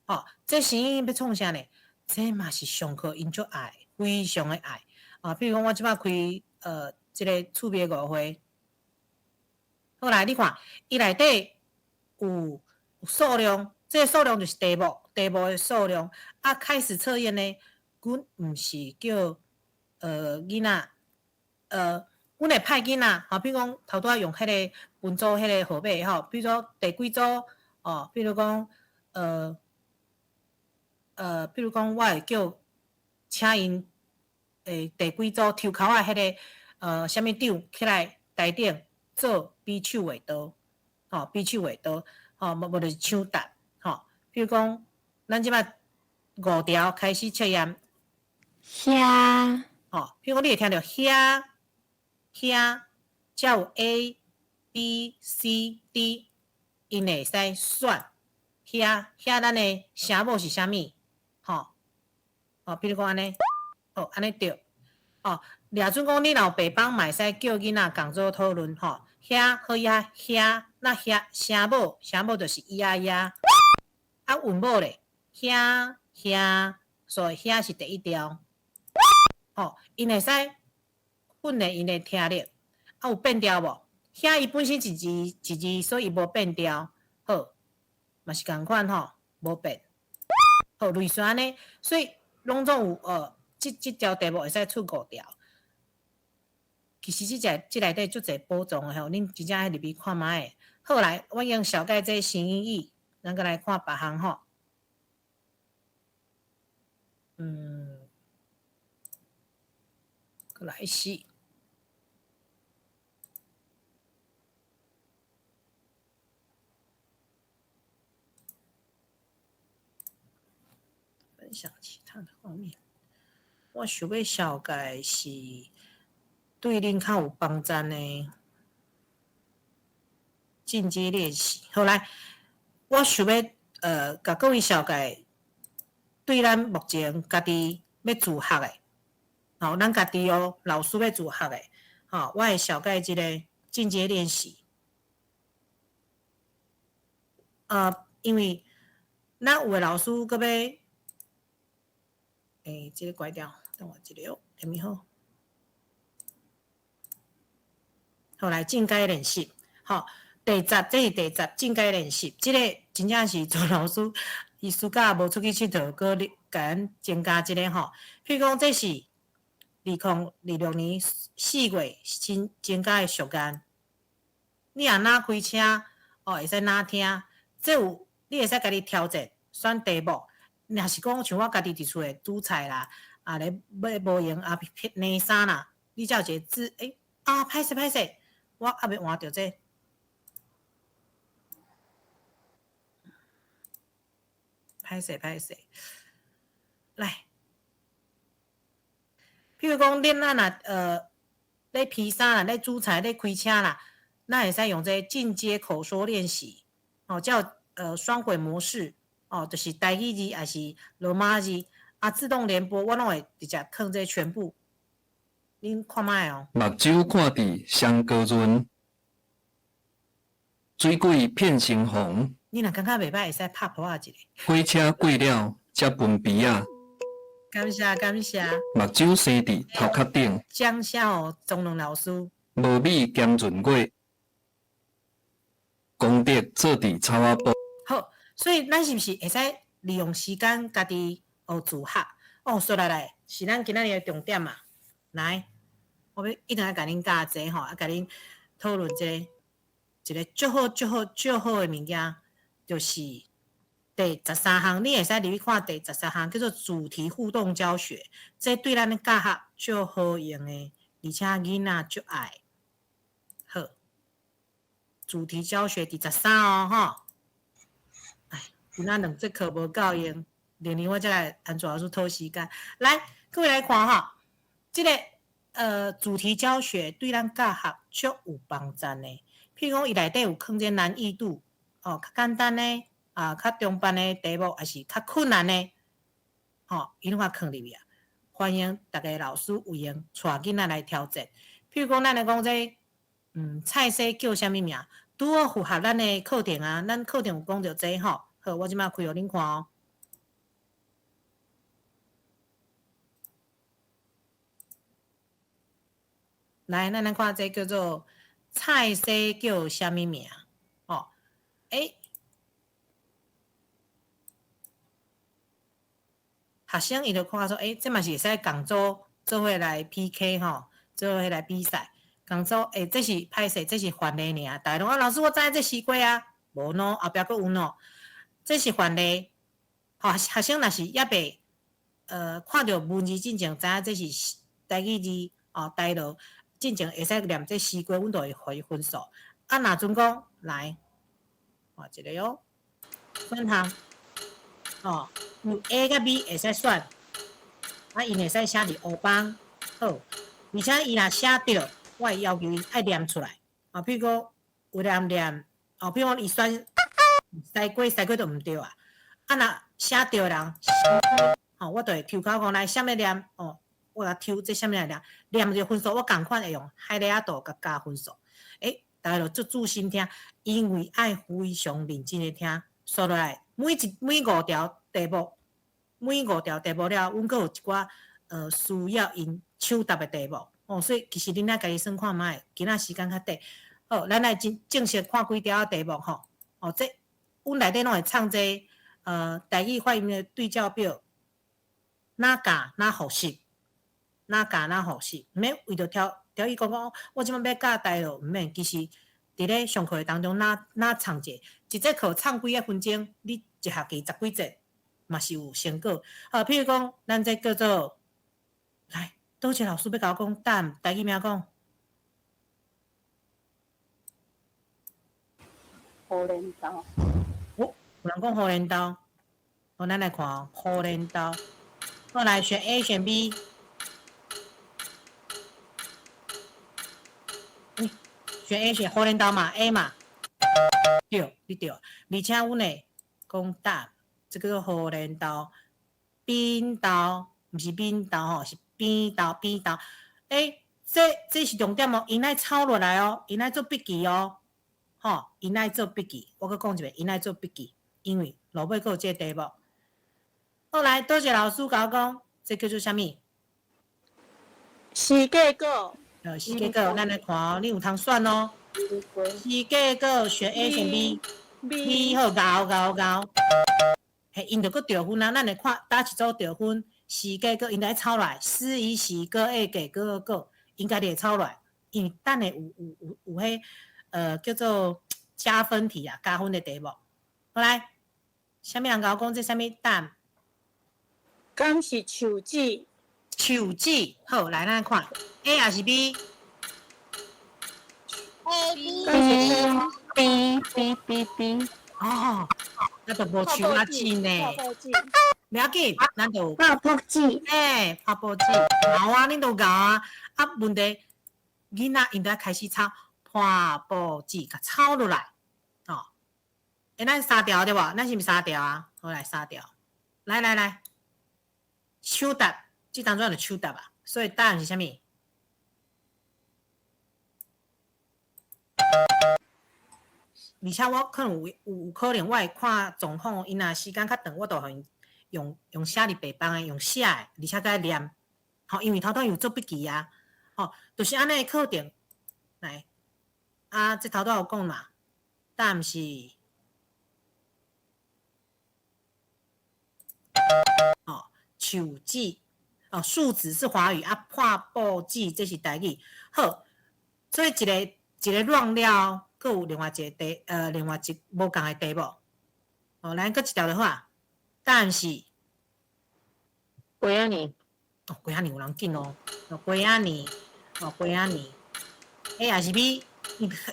吼，這聲音欲創啥呢？這嘛是上課𪜶足愛，非常的愛。啊，比如講我這擺開這个趣味五會，好來，你看，伊內底有數量。這个數量就是題目，題目的數量。啊，開始測驗呢，阮毋是叫囡仔，阮會派囡仔，吼，比如講頭拄仔用彼个分組彼个號碼吼，比如說第幾組，哦，比如講，比如講我會叫請𪜶第幾組抽籤仔彼个啥物長起來台頂做比手畫刀，吼，比手畫刀，吼，無無就是搶答。吼，比如講，咱這擺五條開始測驗，遐，吼，比如講你會聽著遐遐，才有 A、B、C、D，𪜶會使選遐遐，咱的聲母是啥物？吼，哦，比如講按呢，哦，按呢對，哦，掠准讲，你若有白板嘛会使叫囡仔仝做讨论吼。遐好遐遐，那遐声母声母就是咿呀呀。啊韵母咧，遐遐，所以遐是第一调。吼，𪜶會使訓練𪜶的聽力。啊有變調無？遐伊本身一字一字，所以伊無變調。好，嘛是仝款吼，無變。好，類似按呢，所以攏總有這條題目會使出五條。其實這隻這內底足濟寶藏的吼，恁真正愛入去看覓。好來，我用小解這聲音語，咱閣來看別項吼。閣來是。分享其他的畫面。我想欲紹介是對恁較有幫助的進階練習。好來，我想欲共各位紹介對咱目前家己欲自學的，吼，咱家己哦，老師欲自學的，吼，我會紹介這个進階練習。因為咱有的老師閣欲，這个關掉，等我一下哦，下面好。好來，進階練習，吼，第十，這是第十進階練習，這个真正是做老師，伊暑假無出去𨑨迌，閣共咱增加這个吼。譬如講，這是2026年4月新增加的熟練，你若哪開車，哦，會使哪聽，這有你會使家己調節選題目。若是講像我家己佇厝內煮菜啦，啊咧買無閒啊晾衫啦，你才有一個字，啊歹勢歹勢，我猶未換著這個。歹勢歹勢，來，譬如講，恁咱若咧披衫啦，咧煮菜，咧開車啦，咱會使用這個進階口說練習，哦，叫雙軌模式，哦，就是台語字還是羅馬字，啊，自動聯播，我攏會直接囥這全部，恁看覓哦。目睭看佇雙高潤，水鬼變成紅。你若感覺袂歹，會使拍噗仔一下。火車過了，才分鼻仔。感謝感謝。目睭生佇頭殼頂。掌聲予鍾龍老師。無米兼潤月，功德做佇草仔埔。好，所以咱是毋是會使利用時間家己學自學？哦，說來來，是咱今仔日的重點啊！來，我欲一定愛共恁教這吼，啊，共恁討論這个一个足好、足好、足好的物件，就是第十三項，你會使入去看第十三項，叫做主題互動教學，這對咱的教學足好用的，而且囡仔足愛。好，主題教學第十三哦，吼。哎，今仔兩節課無夠用，明年我才來安怎老師討時間。來，各位來看吼，這個主題教學對咱教學足有幫助的。譬如講，伊內底有囥這難易度，哦，較簡單的啊，較中班的題目，抑是較困難的，吼，伊攏較囥入去啊。歡迎逐个老師有閒帶囡仔來挑戰。譬如講，咱來講這個，菜色叫啥物名？拄好符合咱的課程啊。咱課程有講著這吼。好，我這擺開予恁看哦。來，咱來看這叫做菜色叫啥物名？哦，學生伊就看說，這嘛是會使仝組做伙來 PK 吼，做伙來比賽。仝組，這是歹勢，這是範例爾。大家攏講，老師我知影這西瓜啊，無喏，後壁閣有喏，這是範例。吼，學生若是猶未看著文字進前，知影這是台語字，哦，台羅進前會使念這西瓜，阮就會予伊分數。啊，若陣講來，看一个哦，選項，哦，有 A 佮 B 會使選，啊，𪜶會使寫佇黑板，好，而且伊若寫著，我會要求伊愛念出來，啊，比如講有人念，哦，比如講伊選西瓜，西瓜就毋對啊，啊，若寫著的人，吼，我就會抽考講來，啥物念，哦，我來抽這啥物來念？念一個分數，我仝款會用海螺仔圖共加分數。欸，逐家就足注心聽，因為愛非常認真的聽。煞落來，每五條題目，每五條題目了，阮閣有一寡需要𪜶搶答的題目。哦，所以其實恁愛家己算看覓，今仔時間較短。好，咱來正式看幾條題目吼。哦，這阮內底攏會藏這台語發音的對照表，哪教哪複習，哪教哪複習，毋免為著挑挑伊講講，我這擺欲教台語，毋免。其實佇咧上課當中，哪哪藏者，一節課藏幾仔分鐘，你一學期十幾節嘛是有成果。好，譬如講，咱這叫做來，佗一個老師欲共我講，等台語名講。荷蘭豆。哦，有人講荷蘭豆，好，咱來看哦，荷蘭豆。好，來選 A 選 B。欸，選 A 選荷蘭豆嘛，A 嘛。對，你對。而且阮會講答，這個荷蘭豆，扁豆，毋是扁豆吼，是扁豆扁豆。欸，這是重點哦，𪜶愛抄落來哦，𪜶愛做筆記哦。吼，𪜶愛做筆記，我閣講一遍，𪜶愛做筆記，因為落尾閣有這個題目。好，來，多謝老師共我講，這叫做啥物？四結果。四結果，咱來看哦，你有通選哦。四結果選 A 選 B。B 好，𠢕𠢕𠢕。嘿，𪜶就閣著分啊！咱來看佗一組著分，四結果𪜶來抄來，四乙喜哥愛給哥哥，𪜶家己會抄來，因為等下有彼叫做加分題啊，加分的題目。好來，啥物人共我講這啥物答？敢是樹脂？樹脂，好，來咱看 A 抑是 B？ A B B B B B。哦，那就無樹仔紙呢。袂要緊，咱就破報紙。欸，破報紙，𠢕啊，恁都𠢕啊。啊，問題囡仔𪜶就愛開始抄破報紙，共抄落來。哦，欸，咱三條對無？咱是毋是三條啊？好，來三條。來來來，搶答，這當中就搶答啊。所以答案是啥物？而且我可能有可能，我會看狀況，𪜶若時間較長，我就予𪜶用寫佇白板的，用寫的，而且閣愛念。吼，因為頭拄有做筆記啊。吼，就是按呢的課程。來，啊，這頭拄有講嘛，答案是，哦，樹脂，哦，樹脂是華語，啊，破報紙這是台語。好，所以一个一個亂了，閣有另外一個題，另外一無仝的題目。哦，來，閣一條就好啊。答案是瓜仔泥。哦，瓜仔泥有人緊哦。哦，瓜仔泥，哦，瓜仔泥。A 抑是 B？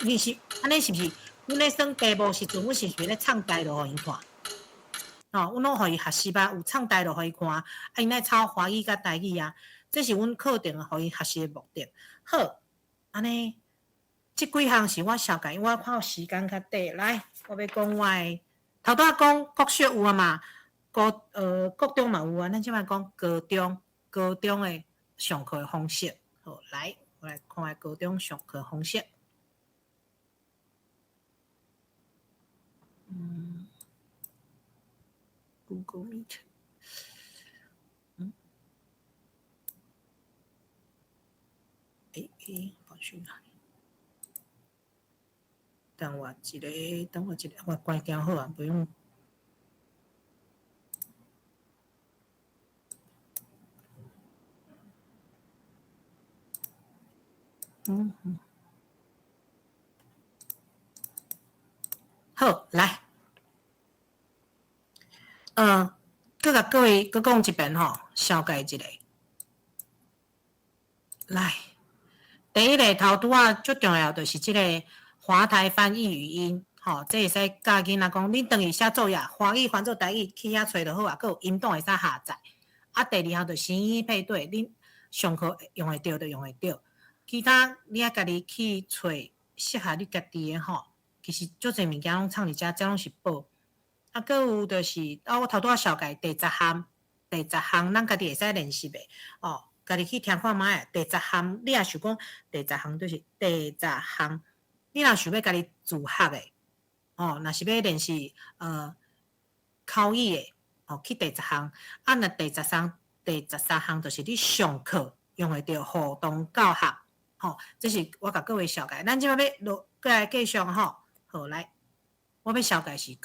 你是按呢是毋是？阮咧算題目時陣，阮是毋是咧唱題落予𪜶看？哦，阮攏予伊學習啊，有唱題落予伊看，啊，𪜶愛抄華語佮台語啊，這是阮課程予𪜶學習的目的。好，按呢，這幾項是我紹介，因為我看時間較短，來，我欲講我的頭拄仔講國小有啊嘛，國中嘛有啊，咱這擺講高中，高中的上課的方式。好，來，我來看下高中上課方式。Google Meet，欸欸，跑去哪裡？等我一下，等我一下，我關掉好啊，不用。嗯嗯，好，來，閣共各位閣講一遍吼，紹介一下。來，第一个頭拄仔最重要就是這個華台翻譯語音，吼，這會使教囡仔講，恁轉去寫作業，華語翻做台語去遐揣就好啊，閣有音檔會使下載。啊，第二項就是聲音配對，恁上課用會著就用會著。其他你愛家己去揣適合你家己的吼，其實足濟物件攏藏佇遮，這攏是寶。啊，閣有就是，啊，我頭拄仔紹介第十項，第十項咱家己會使練習的，哦，家己去聽看覓。第十項，你若想講第十項就是第十項，你若想欲家己自學的，哦，若是欲練習口語的，哦，去第十項。啊，若第13項就是你上課用會著互動教學，吼，這是我共各位紹介。咱這擺欲落過來繼續吼，好來，我欲紹介是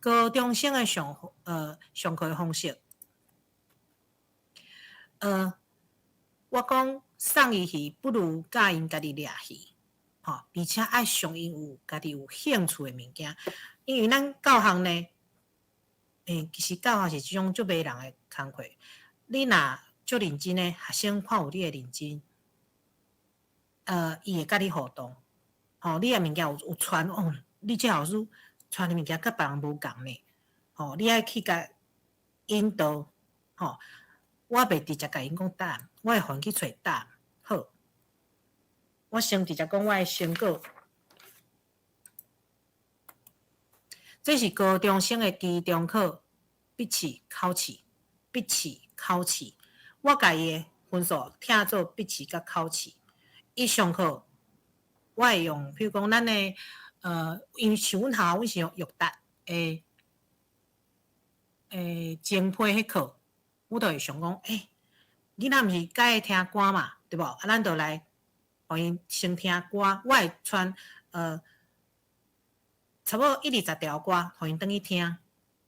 高中生的上課方式。我講送伊魚不如教𪜶家己掠魚，吼，而且愛予𪜶有家己有興趣的物件，因為咱教學呢，其實教學是一種足迷人的工課。你若足認真的，學生看有你的認真，伊會佮你互動，吼，你的物件有傳哦，你這老師傳的物件佮別人無仝呢，吼，你愛去共引導，吼。我袂直接共𪜶講答案，我會予𪜶去揣答案。好，我先直接講我的成果。這是高中生的期中考筆試口試，筆試口試。我共伊的分數聽做筆試佮口試。伊上課，我會用，譬如講咱的，因為像阮學校，阮是用育達的精配彼課。我就會想講，囡仔毋是較愛聽歌嘛，對無？啊，咱就來予𪜶先聽歌。我會傳差不多一二十條歌，予𪜶轉去聽。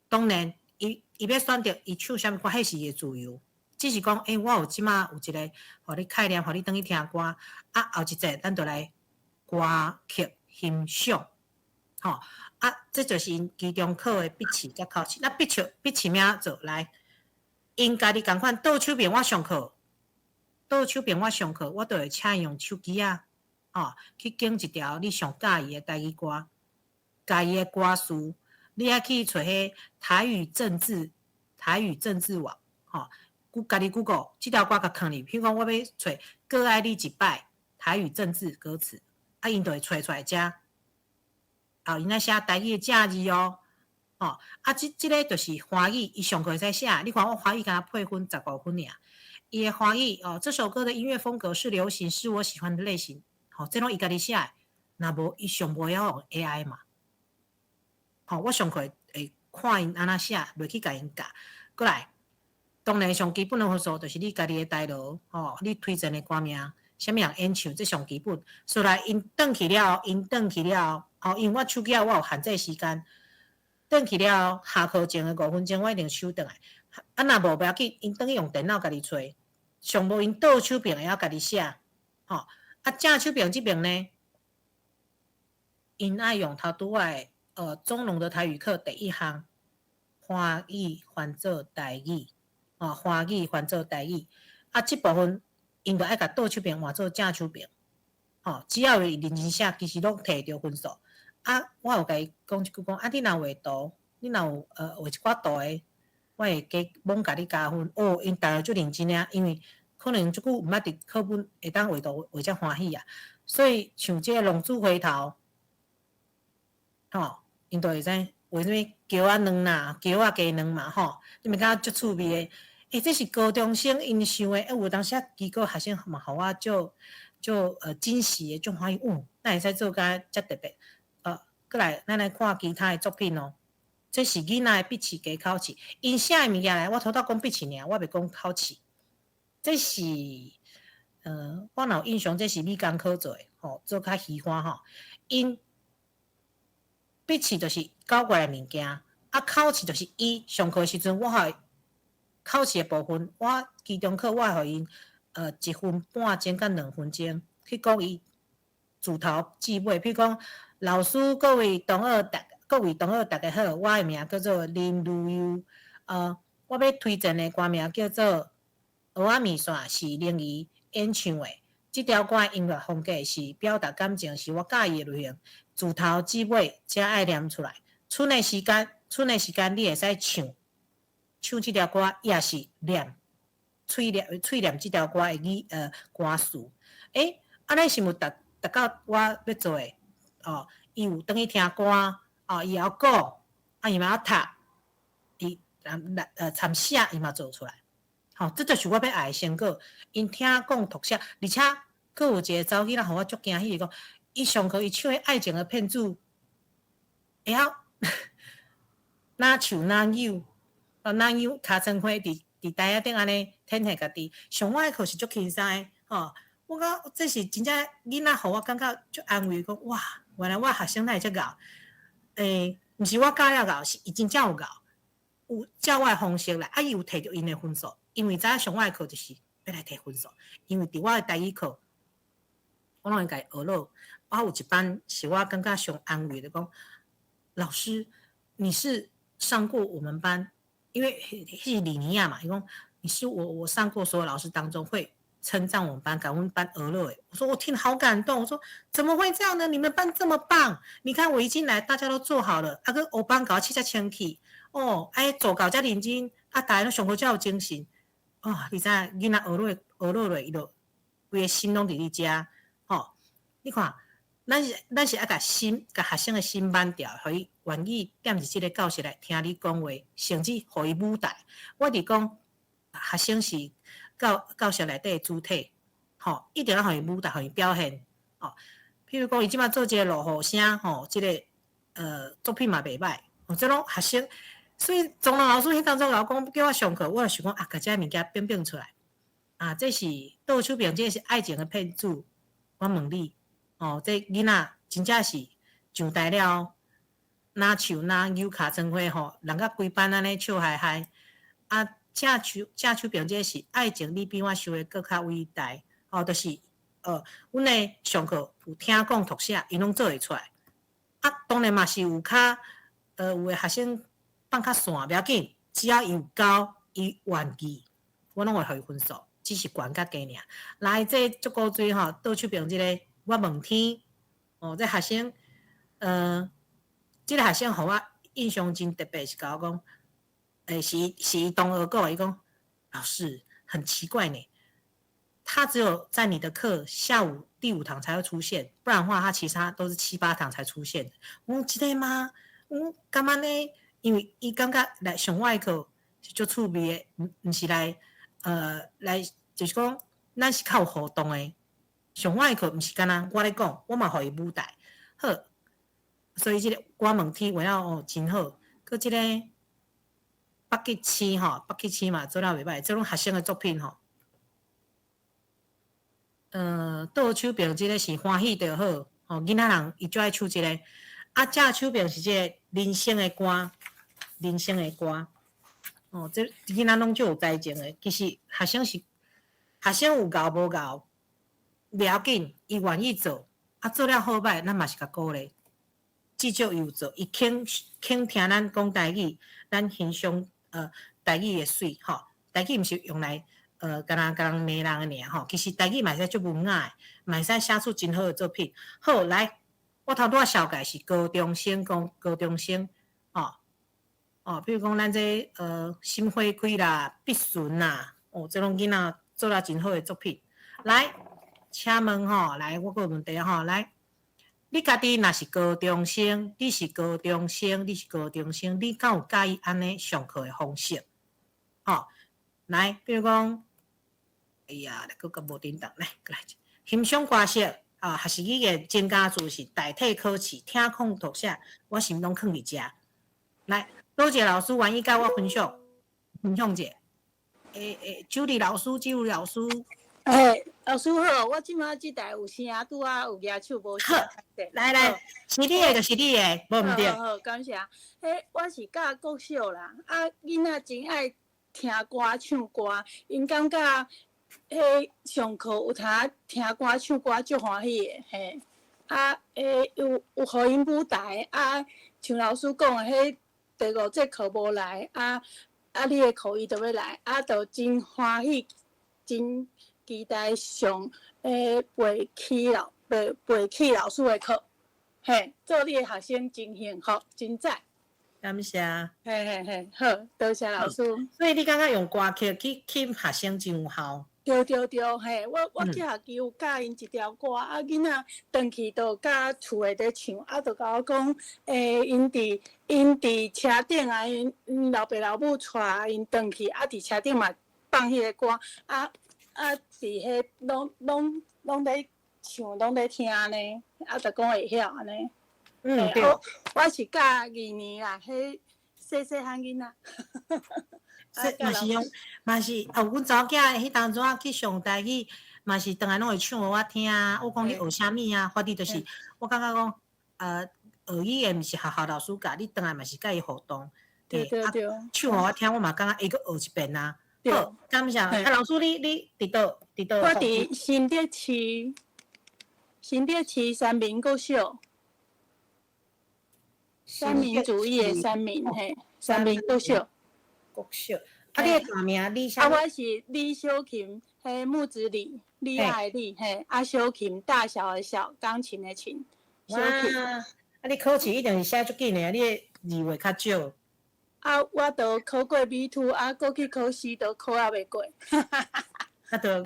當然，伊欲選擇伊唱啥物歌，彼是伊的自由。只是講，我有這馬有一個，予你概念，予你轉去聽歌。啊，後一節咱就來歌曲欣賞，吼。啊，這就是𪜶期中考的筆試佮口試。那筆試欲怎做來？𪜶家己仝款，倒手邊我上課，倒手邊我上課，我就會請𪜶用手機仔，吼，去揀一條你上佮意的台語歌，家己的歌詞，你愛去揣彼台語政治網，吼，家己 Google 這條歌共囥入，譬如講我欲揣閣愛你一擺台語政治歌詞，啊，𪜶就會揣出來遮，啊，𪜶愛寫台語的正字哦。吼，啊，這個就是華語，伊上課會使寫。你看我華語共伊配分15分爾，伊的華語哦，這首歌的音樂風格是流行，是我喜歡的類型。吼，這攏伊家己寫的，若無伊上無曉用 AI 嘛。吼，我上課會看𪜶按怎寫，袂去共𪜶教。過來，當然上基本的分數就是你家己的台勞，吼，你推薦的歌名，啥物人演唱，這上基本。所來𪜶轉去了，𪜶轉去了，吼，因為我手機仔我有限制時間。轉去了，下課前的5分鐘我一定收轉來。啊，若無欲要緊，𪜶轉去用電腦家己揣。上無𪜶倒手邊會曉家己寫，吼。啊，正手邊這邊呢，𪜶愛用頭拄仔的中農的台語課第一項，華語翻做台語，哦，華語翻做台語。啊，這部分𪜶就愛共倒手邊換做正手邊，吼，只要伊認真寫，其實攏摕著分數。啊，我有共伊講一句講，啊，你若畫圖，你若有畫一寡圖的，我會加罔共你加分。哦，𪜶逐个足認真啊，因為可能足久毋捌佇課本會當畫圖畫遮歡喜啊，所以像這個浪子回頭，吼，𪜶就會知畫啥物橋仔卵啦，橋仔雞卵嘛，吼，你咪感覺足趣味的。這是高中生𪜶想的，有當時啊，機構學生嘛，予我足足驚喜的，足歡喜，哦，哪會使做甲遮特別？過來，咱來看其他的作品哦。這是囡仔的筆試加口試，𪜶寫的物件來，我頭拄講筆試爾，我袂講口試。這是我若有印象，這是美工科做的，吼，做較虛華吼。𪜶筆試就是搞過來的物件，啊，口試就是伊上課時陣，我予口試的部分，我期中考我會予𪜶1分半鐘佮2分鐘去講伊自頭至尾，譬如講老師各位同學大家好，我的名叫做林如悠，我欲推薦的歌名叫做《蚵仔麵線》，是林怡演唱的。這條歌的音樂風格是表達感情，是我佮意的類型。自頭至尾，才愛念出來。賰的時間你會使唱，唱這條歌，也是念，喙念喙念這條歌的歌詞。按呢是毋達達到我欲做的？哦，伊有轉去聽歌，哦，伊會曉講，啊，伊嘛曉讀，伊參寫伊嘛做出來。吼，這就是我欲愛的成果。𪜶聽講讀寫，而且閣有一個查某囡仔，予我足驚喜的講，伊上課伊唱彼愛情的騙子，會曉若唱若扭，哦，若扭尻川花佇台仔頂按呢展現家己。上我的課是足輕鬆的，吼。我感覺這是真正囡仔予我感覺足安慰，講哇，原來我學生哪會遮𠢕？毋是我教了𠢕，是伊真正有𠢕，有照我的方式來，啊，伊有提著𪜶的分數，因為知影上我的課就是欲來提分數，因為佇我的台語課，我攏會共伊學落。我有一班是我感覺上安慰的，講老師，你是上過我們班，因為彼是二年仔嘛，伊講你是我上過所有老師當中會稱讚我們班，共阮班學落的。我說我聽了好感動，我說怎麼會這樣呢？你們班這麼棒，你看我一進來，大家都做好了，啊閣黑板共我拭遮清氣，哦，哎做到遮認真，啊逐家攏上課遮有精神，哦，你知影囡仔學落學落落，伊就規個心攏佇你遮，吼，你看，咱是愛共心，共學生的心挽牢，予伊願意踮佇這個教室內聽你講話，甚至予伊舞台。我佇講學生是教室內底的主體，吼，一定要予伊舞台，予伊表現，吼。譬如講，伊這擺做一個落雨聲，吼，這個作品嘛袂䆀，哦，這攏學生。所以鍾老師彼當初共我講叫我上課，我就想講啊，共這物件變變出來。啊，這是倒手邊，這是愛情的騙子。我問你，哦，這囡仔真正是上台了，若唱若扭尻川花吼，人甲規班按呢笑嗨嗨。啊，正手邊這是愛情，你比我想的閣較偉大。哦，就是阮的上課有聽講讀寫，𪜶攏做會出來。啊，當然嘛是有較有的學生放較散，無要緊，只要伊有交，伊願意，我攏會予伊分數，只是懸較低爾。來，這足古錐吼，倒手邊這個我問天，哦，這學生，這個學生予我印象真特別，是共我講，是伊同學講，伊講老師很奇怪呢，他只有在你的課下午第五堂才會出現，不然的話他其他都是七八堂才出現。我講真的嗎？我感覺呢，因為伊感覺來上我的課是足趣味的，毋是來，就是講咱是較有互動的。上我的課毋是干焦我咧講，我嘛予伊舞台。好，所以這個我問天畫了哦真好。閣這個北極星吼，北極星嘛做了袂䆀，這攏學生的作品吼。倒手邊這個是歡喜就好，吼，囡仔人伊最愛唱這個。啊，正手邊是這個人生的歌，人生的歌。哦，這囡仔攏足有才情的。其實學生是學生有𠢕無𠢕，袂要緊，伊願意做，啊做了好䆀，咱嘛是共鼓勵。至少伊有做，伊肯聽咱講台語，咱欣賞台語的媠吼。台語毋是用來干焦共人罵人的爾吼，其實台語嘛會使足文雅的，嘛會使寫出真好的作品。好，來，我頭拄仔紹介是高中生，講高中生，哦哦，比如講咱這心花開啦、必順啦，哦，這攏囡仔做了真好的作品。來，請問吼，來，我閣有問題吼，來，你家己若是高中生，你是高中生，你是高中生，你敢有佮意按呢上課的方式？吼，來，比如講，哎呀，來閣閣無叮當，來，閣來一，欣賞歌色啊，學習語言增加知識，代替考試，聽講讀寫，我心攏囥佇遮。來，佗一个老師願意佮我分享，分享者。周麗老師，周麗老師。欸，老師好，我這馬這台有聲，拄仔有舉手無聲。好，來來，是你的就是你的，無毋對。好好，感謝。彼我是教國小啦，啊，囡仔真愛聽歌唱歌，𪜶感覺彼上課有通聽歌唱歌足歡喜的，嘿。啊，彼有予𪜶舞台，啊，像老師講的，彼第五節課無來，啊，你的課伊就欲來，啊，就真歡喜，真期待上背起老師的課，嘿，做你的學生真幸福，真讚。感謝。嘿嘿嘿，好，多謝老師。所以你感覺用歌曲去吸學生真有效？對對對，嘿，我這學期有教𪜶一條歌，啊，囡仔轉去就佮厝的咧唱，啊，就共我講，𪜶佇車頂啊，𪜶老爸老母帶𪜶轉去，啊，佇車頂嘛放彼个歌，啊啊，伫彼攏攏攏咧唱，攏咧聽呢，啊，就講會曉按呢。我我是教二年啦，彼細細漢囡仔。嘛是用，嘛是哦，阮查某囝彼當陣仔去上台語，嘛是轉來攏會唱予我聽啊。我講你學啥物啊？反正就是，我感覺講，學語言毋是學校老師教，你轉來嘛是佮伊互動。對對對。唱予我聽，我嘛感覺會閣學一遍啊。好，感謝。啊，老師你你佇佗佇佗？我佇新竹市，新竹市三民國小。三民主義的三民嘿，三民國小。國小。啊，你的大名李啥？啊，我是李小琴，彼木子李，李愛的李，嘿，啊，小琴大小的小，鋼琴的琴。小琴。啊，你考試一定是寫足緊的，你的字畫較少。啊，我都考過 B2，啊，閣去考試都考猶袂過。啊，就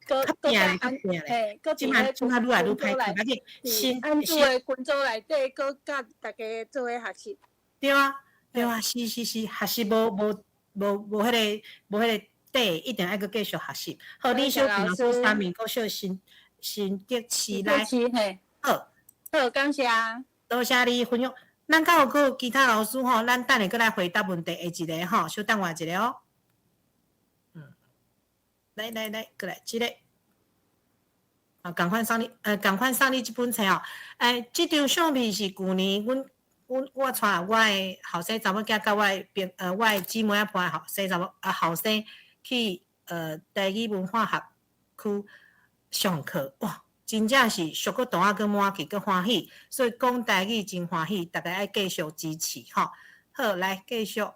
較拼咧，較拼咧。這擺這擺愈來愈歹考，而且新按組的群組內底，閣佮大家做伙學習。對啊，對啊，是是是，學習無無無無彼个無彼個底，一定愛閣繼續學習。好，李小琴老師，三民國小新新竹市來。好，好，感謝。多謝你分享。咱閣有閣有其他老師吼，咱等下閣來回答問題，下一个吼，小等我一下哦。來來來，過來，這個，啊，仝款送你，仝款送你這本冊哦。這張相片是舊年阮阮我帶我的後生查某囝佮我的朋，我的姊妹仔伴後生查某啊後生去台語文化學區上課，哇，真正是俗閣同仔閣滿去閣歡喜，所以講台語真歡喜，大家愛繼續支持吼。好，來繼續。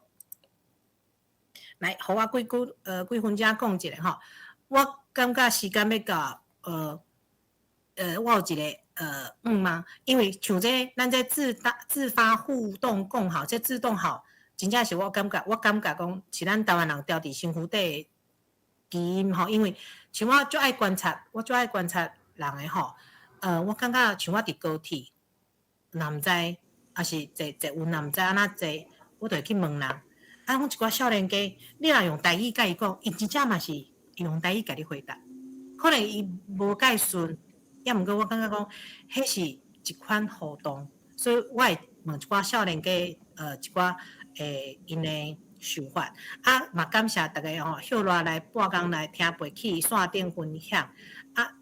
來，予我幾句，幾分鐘講一下吼。我感覺時間欲到，我有一个願望，因為像這咱這自發自發互動共好，這自動好，真正是我感覺，我感覺講是咱台灣人牢佇身軀底的基因吼。因為像我足愛觀察，我足愛觀察人的吼。我感覺像我佇高鐵，若毋知，抑是坐坐運若毋知按怎坐，我就會去問人。啊，阮一寡少年家，你若用台語佮伊講，伊真正嘛是用台語共你回答。可能伊無介順，抑毋過我感覺講，彼是一款互動，所以我會問一寡少年家，一寡𪜶的想法。啊，嘛感謝逐家吼，歇落來半工來聽袂起線頂分享。啊，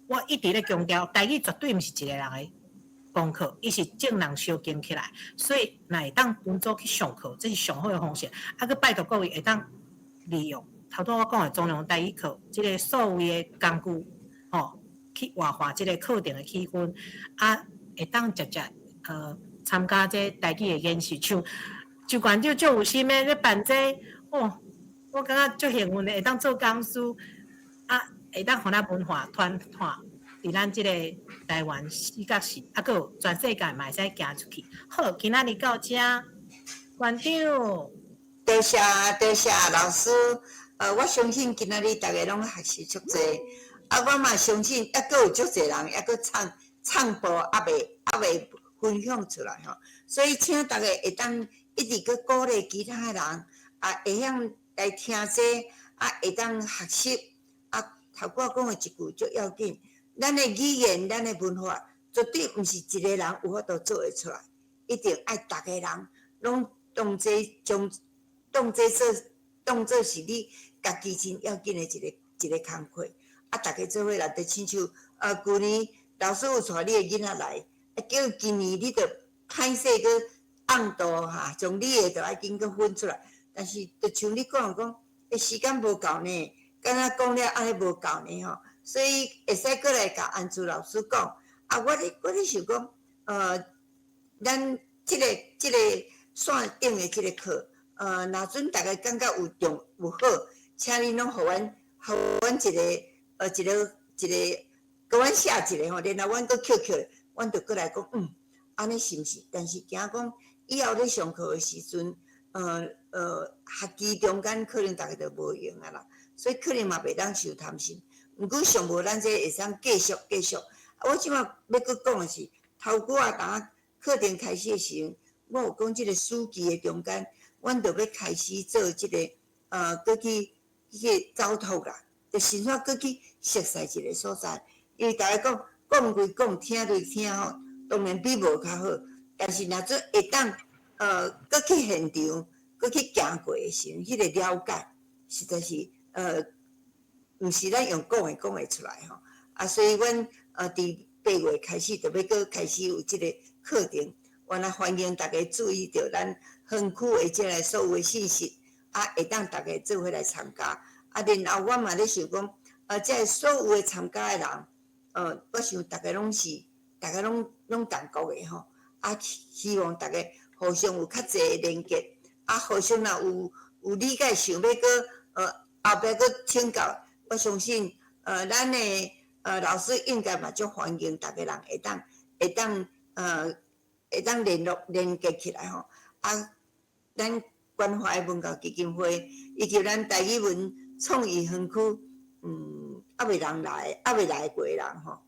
我一直咧強調，台語絕對毋是一个人的功課，伊是眾人相兼起來，所以若會當分組去上課，這是上好的方式。啊，閣拜託各位會當利用頭拄我講的中央台語課，這个數位的工具，吼，去活化這個課程的氣氛，啊，會當直接參加這台語的演習，像就館長足有心的咧辦這个，哦，我感覺足幸運的，會當做講師，啊，會當予咱文化傳傳。佇咱這個台灣四角市，啊，閣有全世界嘛會使行出去。好，今仔日到遮，館長。多謝多謝老師，我相信今仔日大家攏學習足濟，啊，我嘛相信猶閣有足濟人猶閣唱唱播猶未猶未分享出來吼，所以請大家會當一直閣鼓勵其他的人，啊，會曉來聽這个，啊，會當學習，啊，頭拄仔講的一句足要緊。咱的語言，咱的文化，絕對毋是一个人有法度做會出來，一定愛逐个人攏當做將當做做當做是你家己真要緊的一个一个工課。啊，逐家做伙來，就親像舊年老師有帶你的囡仔來，啊，叫今年你就歹勢閣按度哈，將你的就愛緊閣分出來。但是就像你講講，欸，時間無夠呢，敢若講了按呢無夠呢吼。所以會使閣來共安珠老師講，啊，我咧我咧想講，咱這个這个線頂的這个課，若準逐家感覺有重有好，請你攏予阮予阮一个一个一个，共阮寫一个吼，然後阮閣抾抾，阮就閣來講，嗯，按呢是毋是？但是驚講以後咧上課的時陣，學期中間可能逐家就無閒啊啦，所以可能嘛袂當傷貪心。毋過上無咱這會使繼續繼續。我這擺欲閣講的是，頭拄仔當課程開始的時陣，我有講這个暑期的中間，阮就欲開始做這个，閣去彼个走读啦，就先煞阁去熟似一个所在。因为逐家讲讲归讲，听归听吼，当然比无较好。但是若做会当，阁去现场，阁去行过的时阵，彼个了解实在是，毋是咱用讲的讲会出来吼。啊，所以阮伫8月开始就欲阁开始有这个课程，我来欢迎大家注意著咱园区的这个所有的信息，啊，会当大家做伙来参加。啊，然后我嘛咧想讲，这个所有的参加的人，我想大家拢是，大家拢拢同国的吼。啊，希望大家互相有较济的连结，啊，互相若有理解，想欲阁后壁阁请教，我相信咱的老师应该嘛足欢迎逐家人会当联络连结起来吼。啊，咱关怀文教基金会以及咱台语文创意园区，犹未人来，犹未来过的人吼，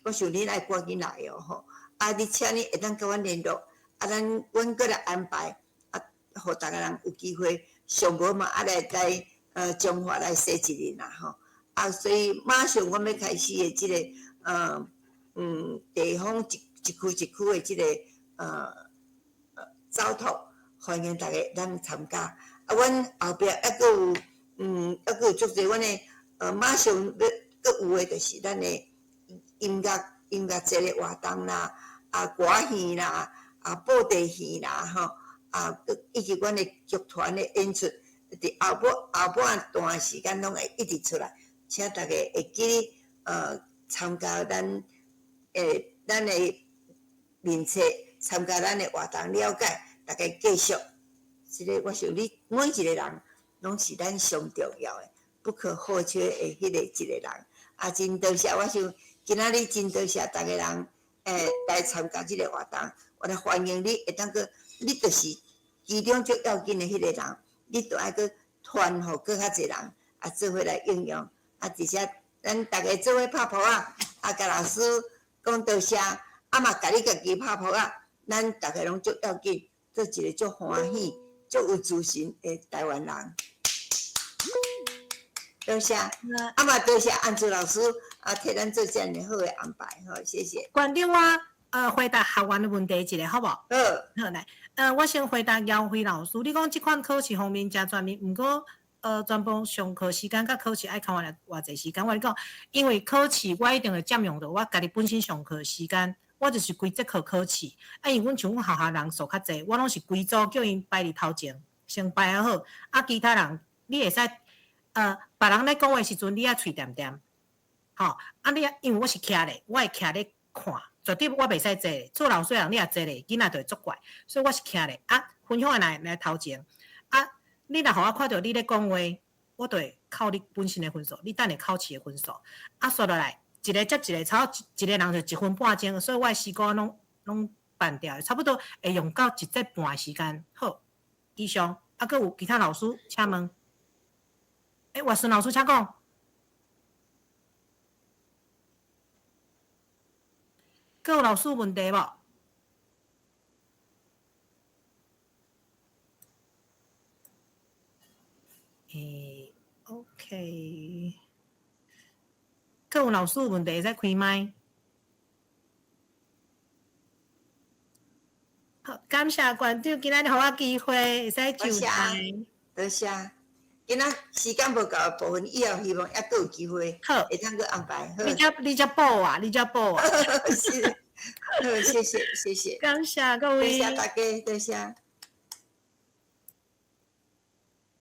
我想恁爱赶紧来哦吼。啊，你请你会当佮阮联络，啊，咱阮阁来安排，啊，予逐家人有机会上无嘛，啊来来彰化来踅一日啦吼。啊，所以马上阮欲开始的这个地方一一区一区的这个走读，欢迎大家咱参加。啊，阮后壁犹阁有犹阁有足济阮的马上欲阁有的，就是咱的音乐节的活动啦，啊，歌戏啦，啊，布袋戏啦，吼，啊，以及阮的剧团的演出，伫后半后半段时间拢会一直出来，请大家会记参加咱的面册，参加咱的活动，了解，大家继续。这个我想你每一个人拢是咱上重要的、不可或缺的彼个一个人。啊，真多谢，我想今仔日真多谢逐家人来参加这个活动，我来欢迎你会当阁，你就是其中最要紧的彼个人，你著爱阁传予阁较济人，啊，做伙来应用。啊，而且咱逐家做伙拍噗仔，啊，共老师讲多谢，啊嘛共你家己拍噗仔，咱逐家拢足要紧，做一个足欢喜、足有自信的台湾人。多谢，啊嘛多谢安珠老师啊，替咱做遮尔好的安排，好，谢谢。馆长，我回答学员的问题一下，好无？好。好来，我先回答姚辉老师，你讲这款考试方面诚全面，毋过全部上课时间佮考试爱扣完偌济时间？我共你讲，因为考试我一定会占用著我家己本身上课时间，我就是规节课考试。啊，因为阮像阮学校人数较济，我拢是规组叫𪜶排伫头前，先排好好。啊，其他人你会使别人咧讲话时阵，你爱喙恬恬，吼，啊你因为我是徛咧，我会徛咧看，绝对我袂使坐咧。做老师人你若坐咧，囡仔就会足怪，所以我是徛咧。啊，分享的来来头前，啊，你若予我看著你咧讲话，我就会扣你本身的分数，你等下考试的分数。啊，煞落来一个接一个，差不多一个人就一分半钟，所以我的时间拢拢办掉，差不多会用到一节半的时间。好，以上，啊，阁有其他老师请问。欸，外孙老师，请讲。阁有老师有问题无？欸，OK。阁有老师有问题会使开麦。好，感谢馆长今仔日予我机会，会使就台。多谢。今仔时间无够的部分，以后希望犹阁有机会，好，会当阁安排。你才你才补啊，你才补啊。是，好，谢谢，谢谢。感谢各位。多谢大家，多谢。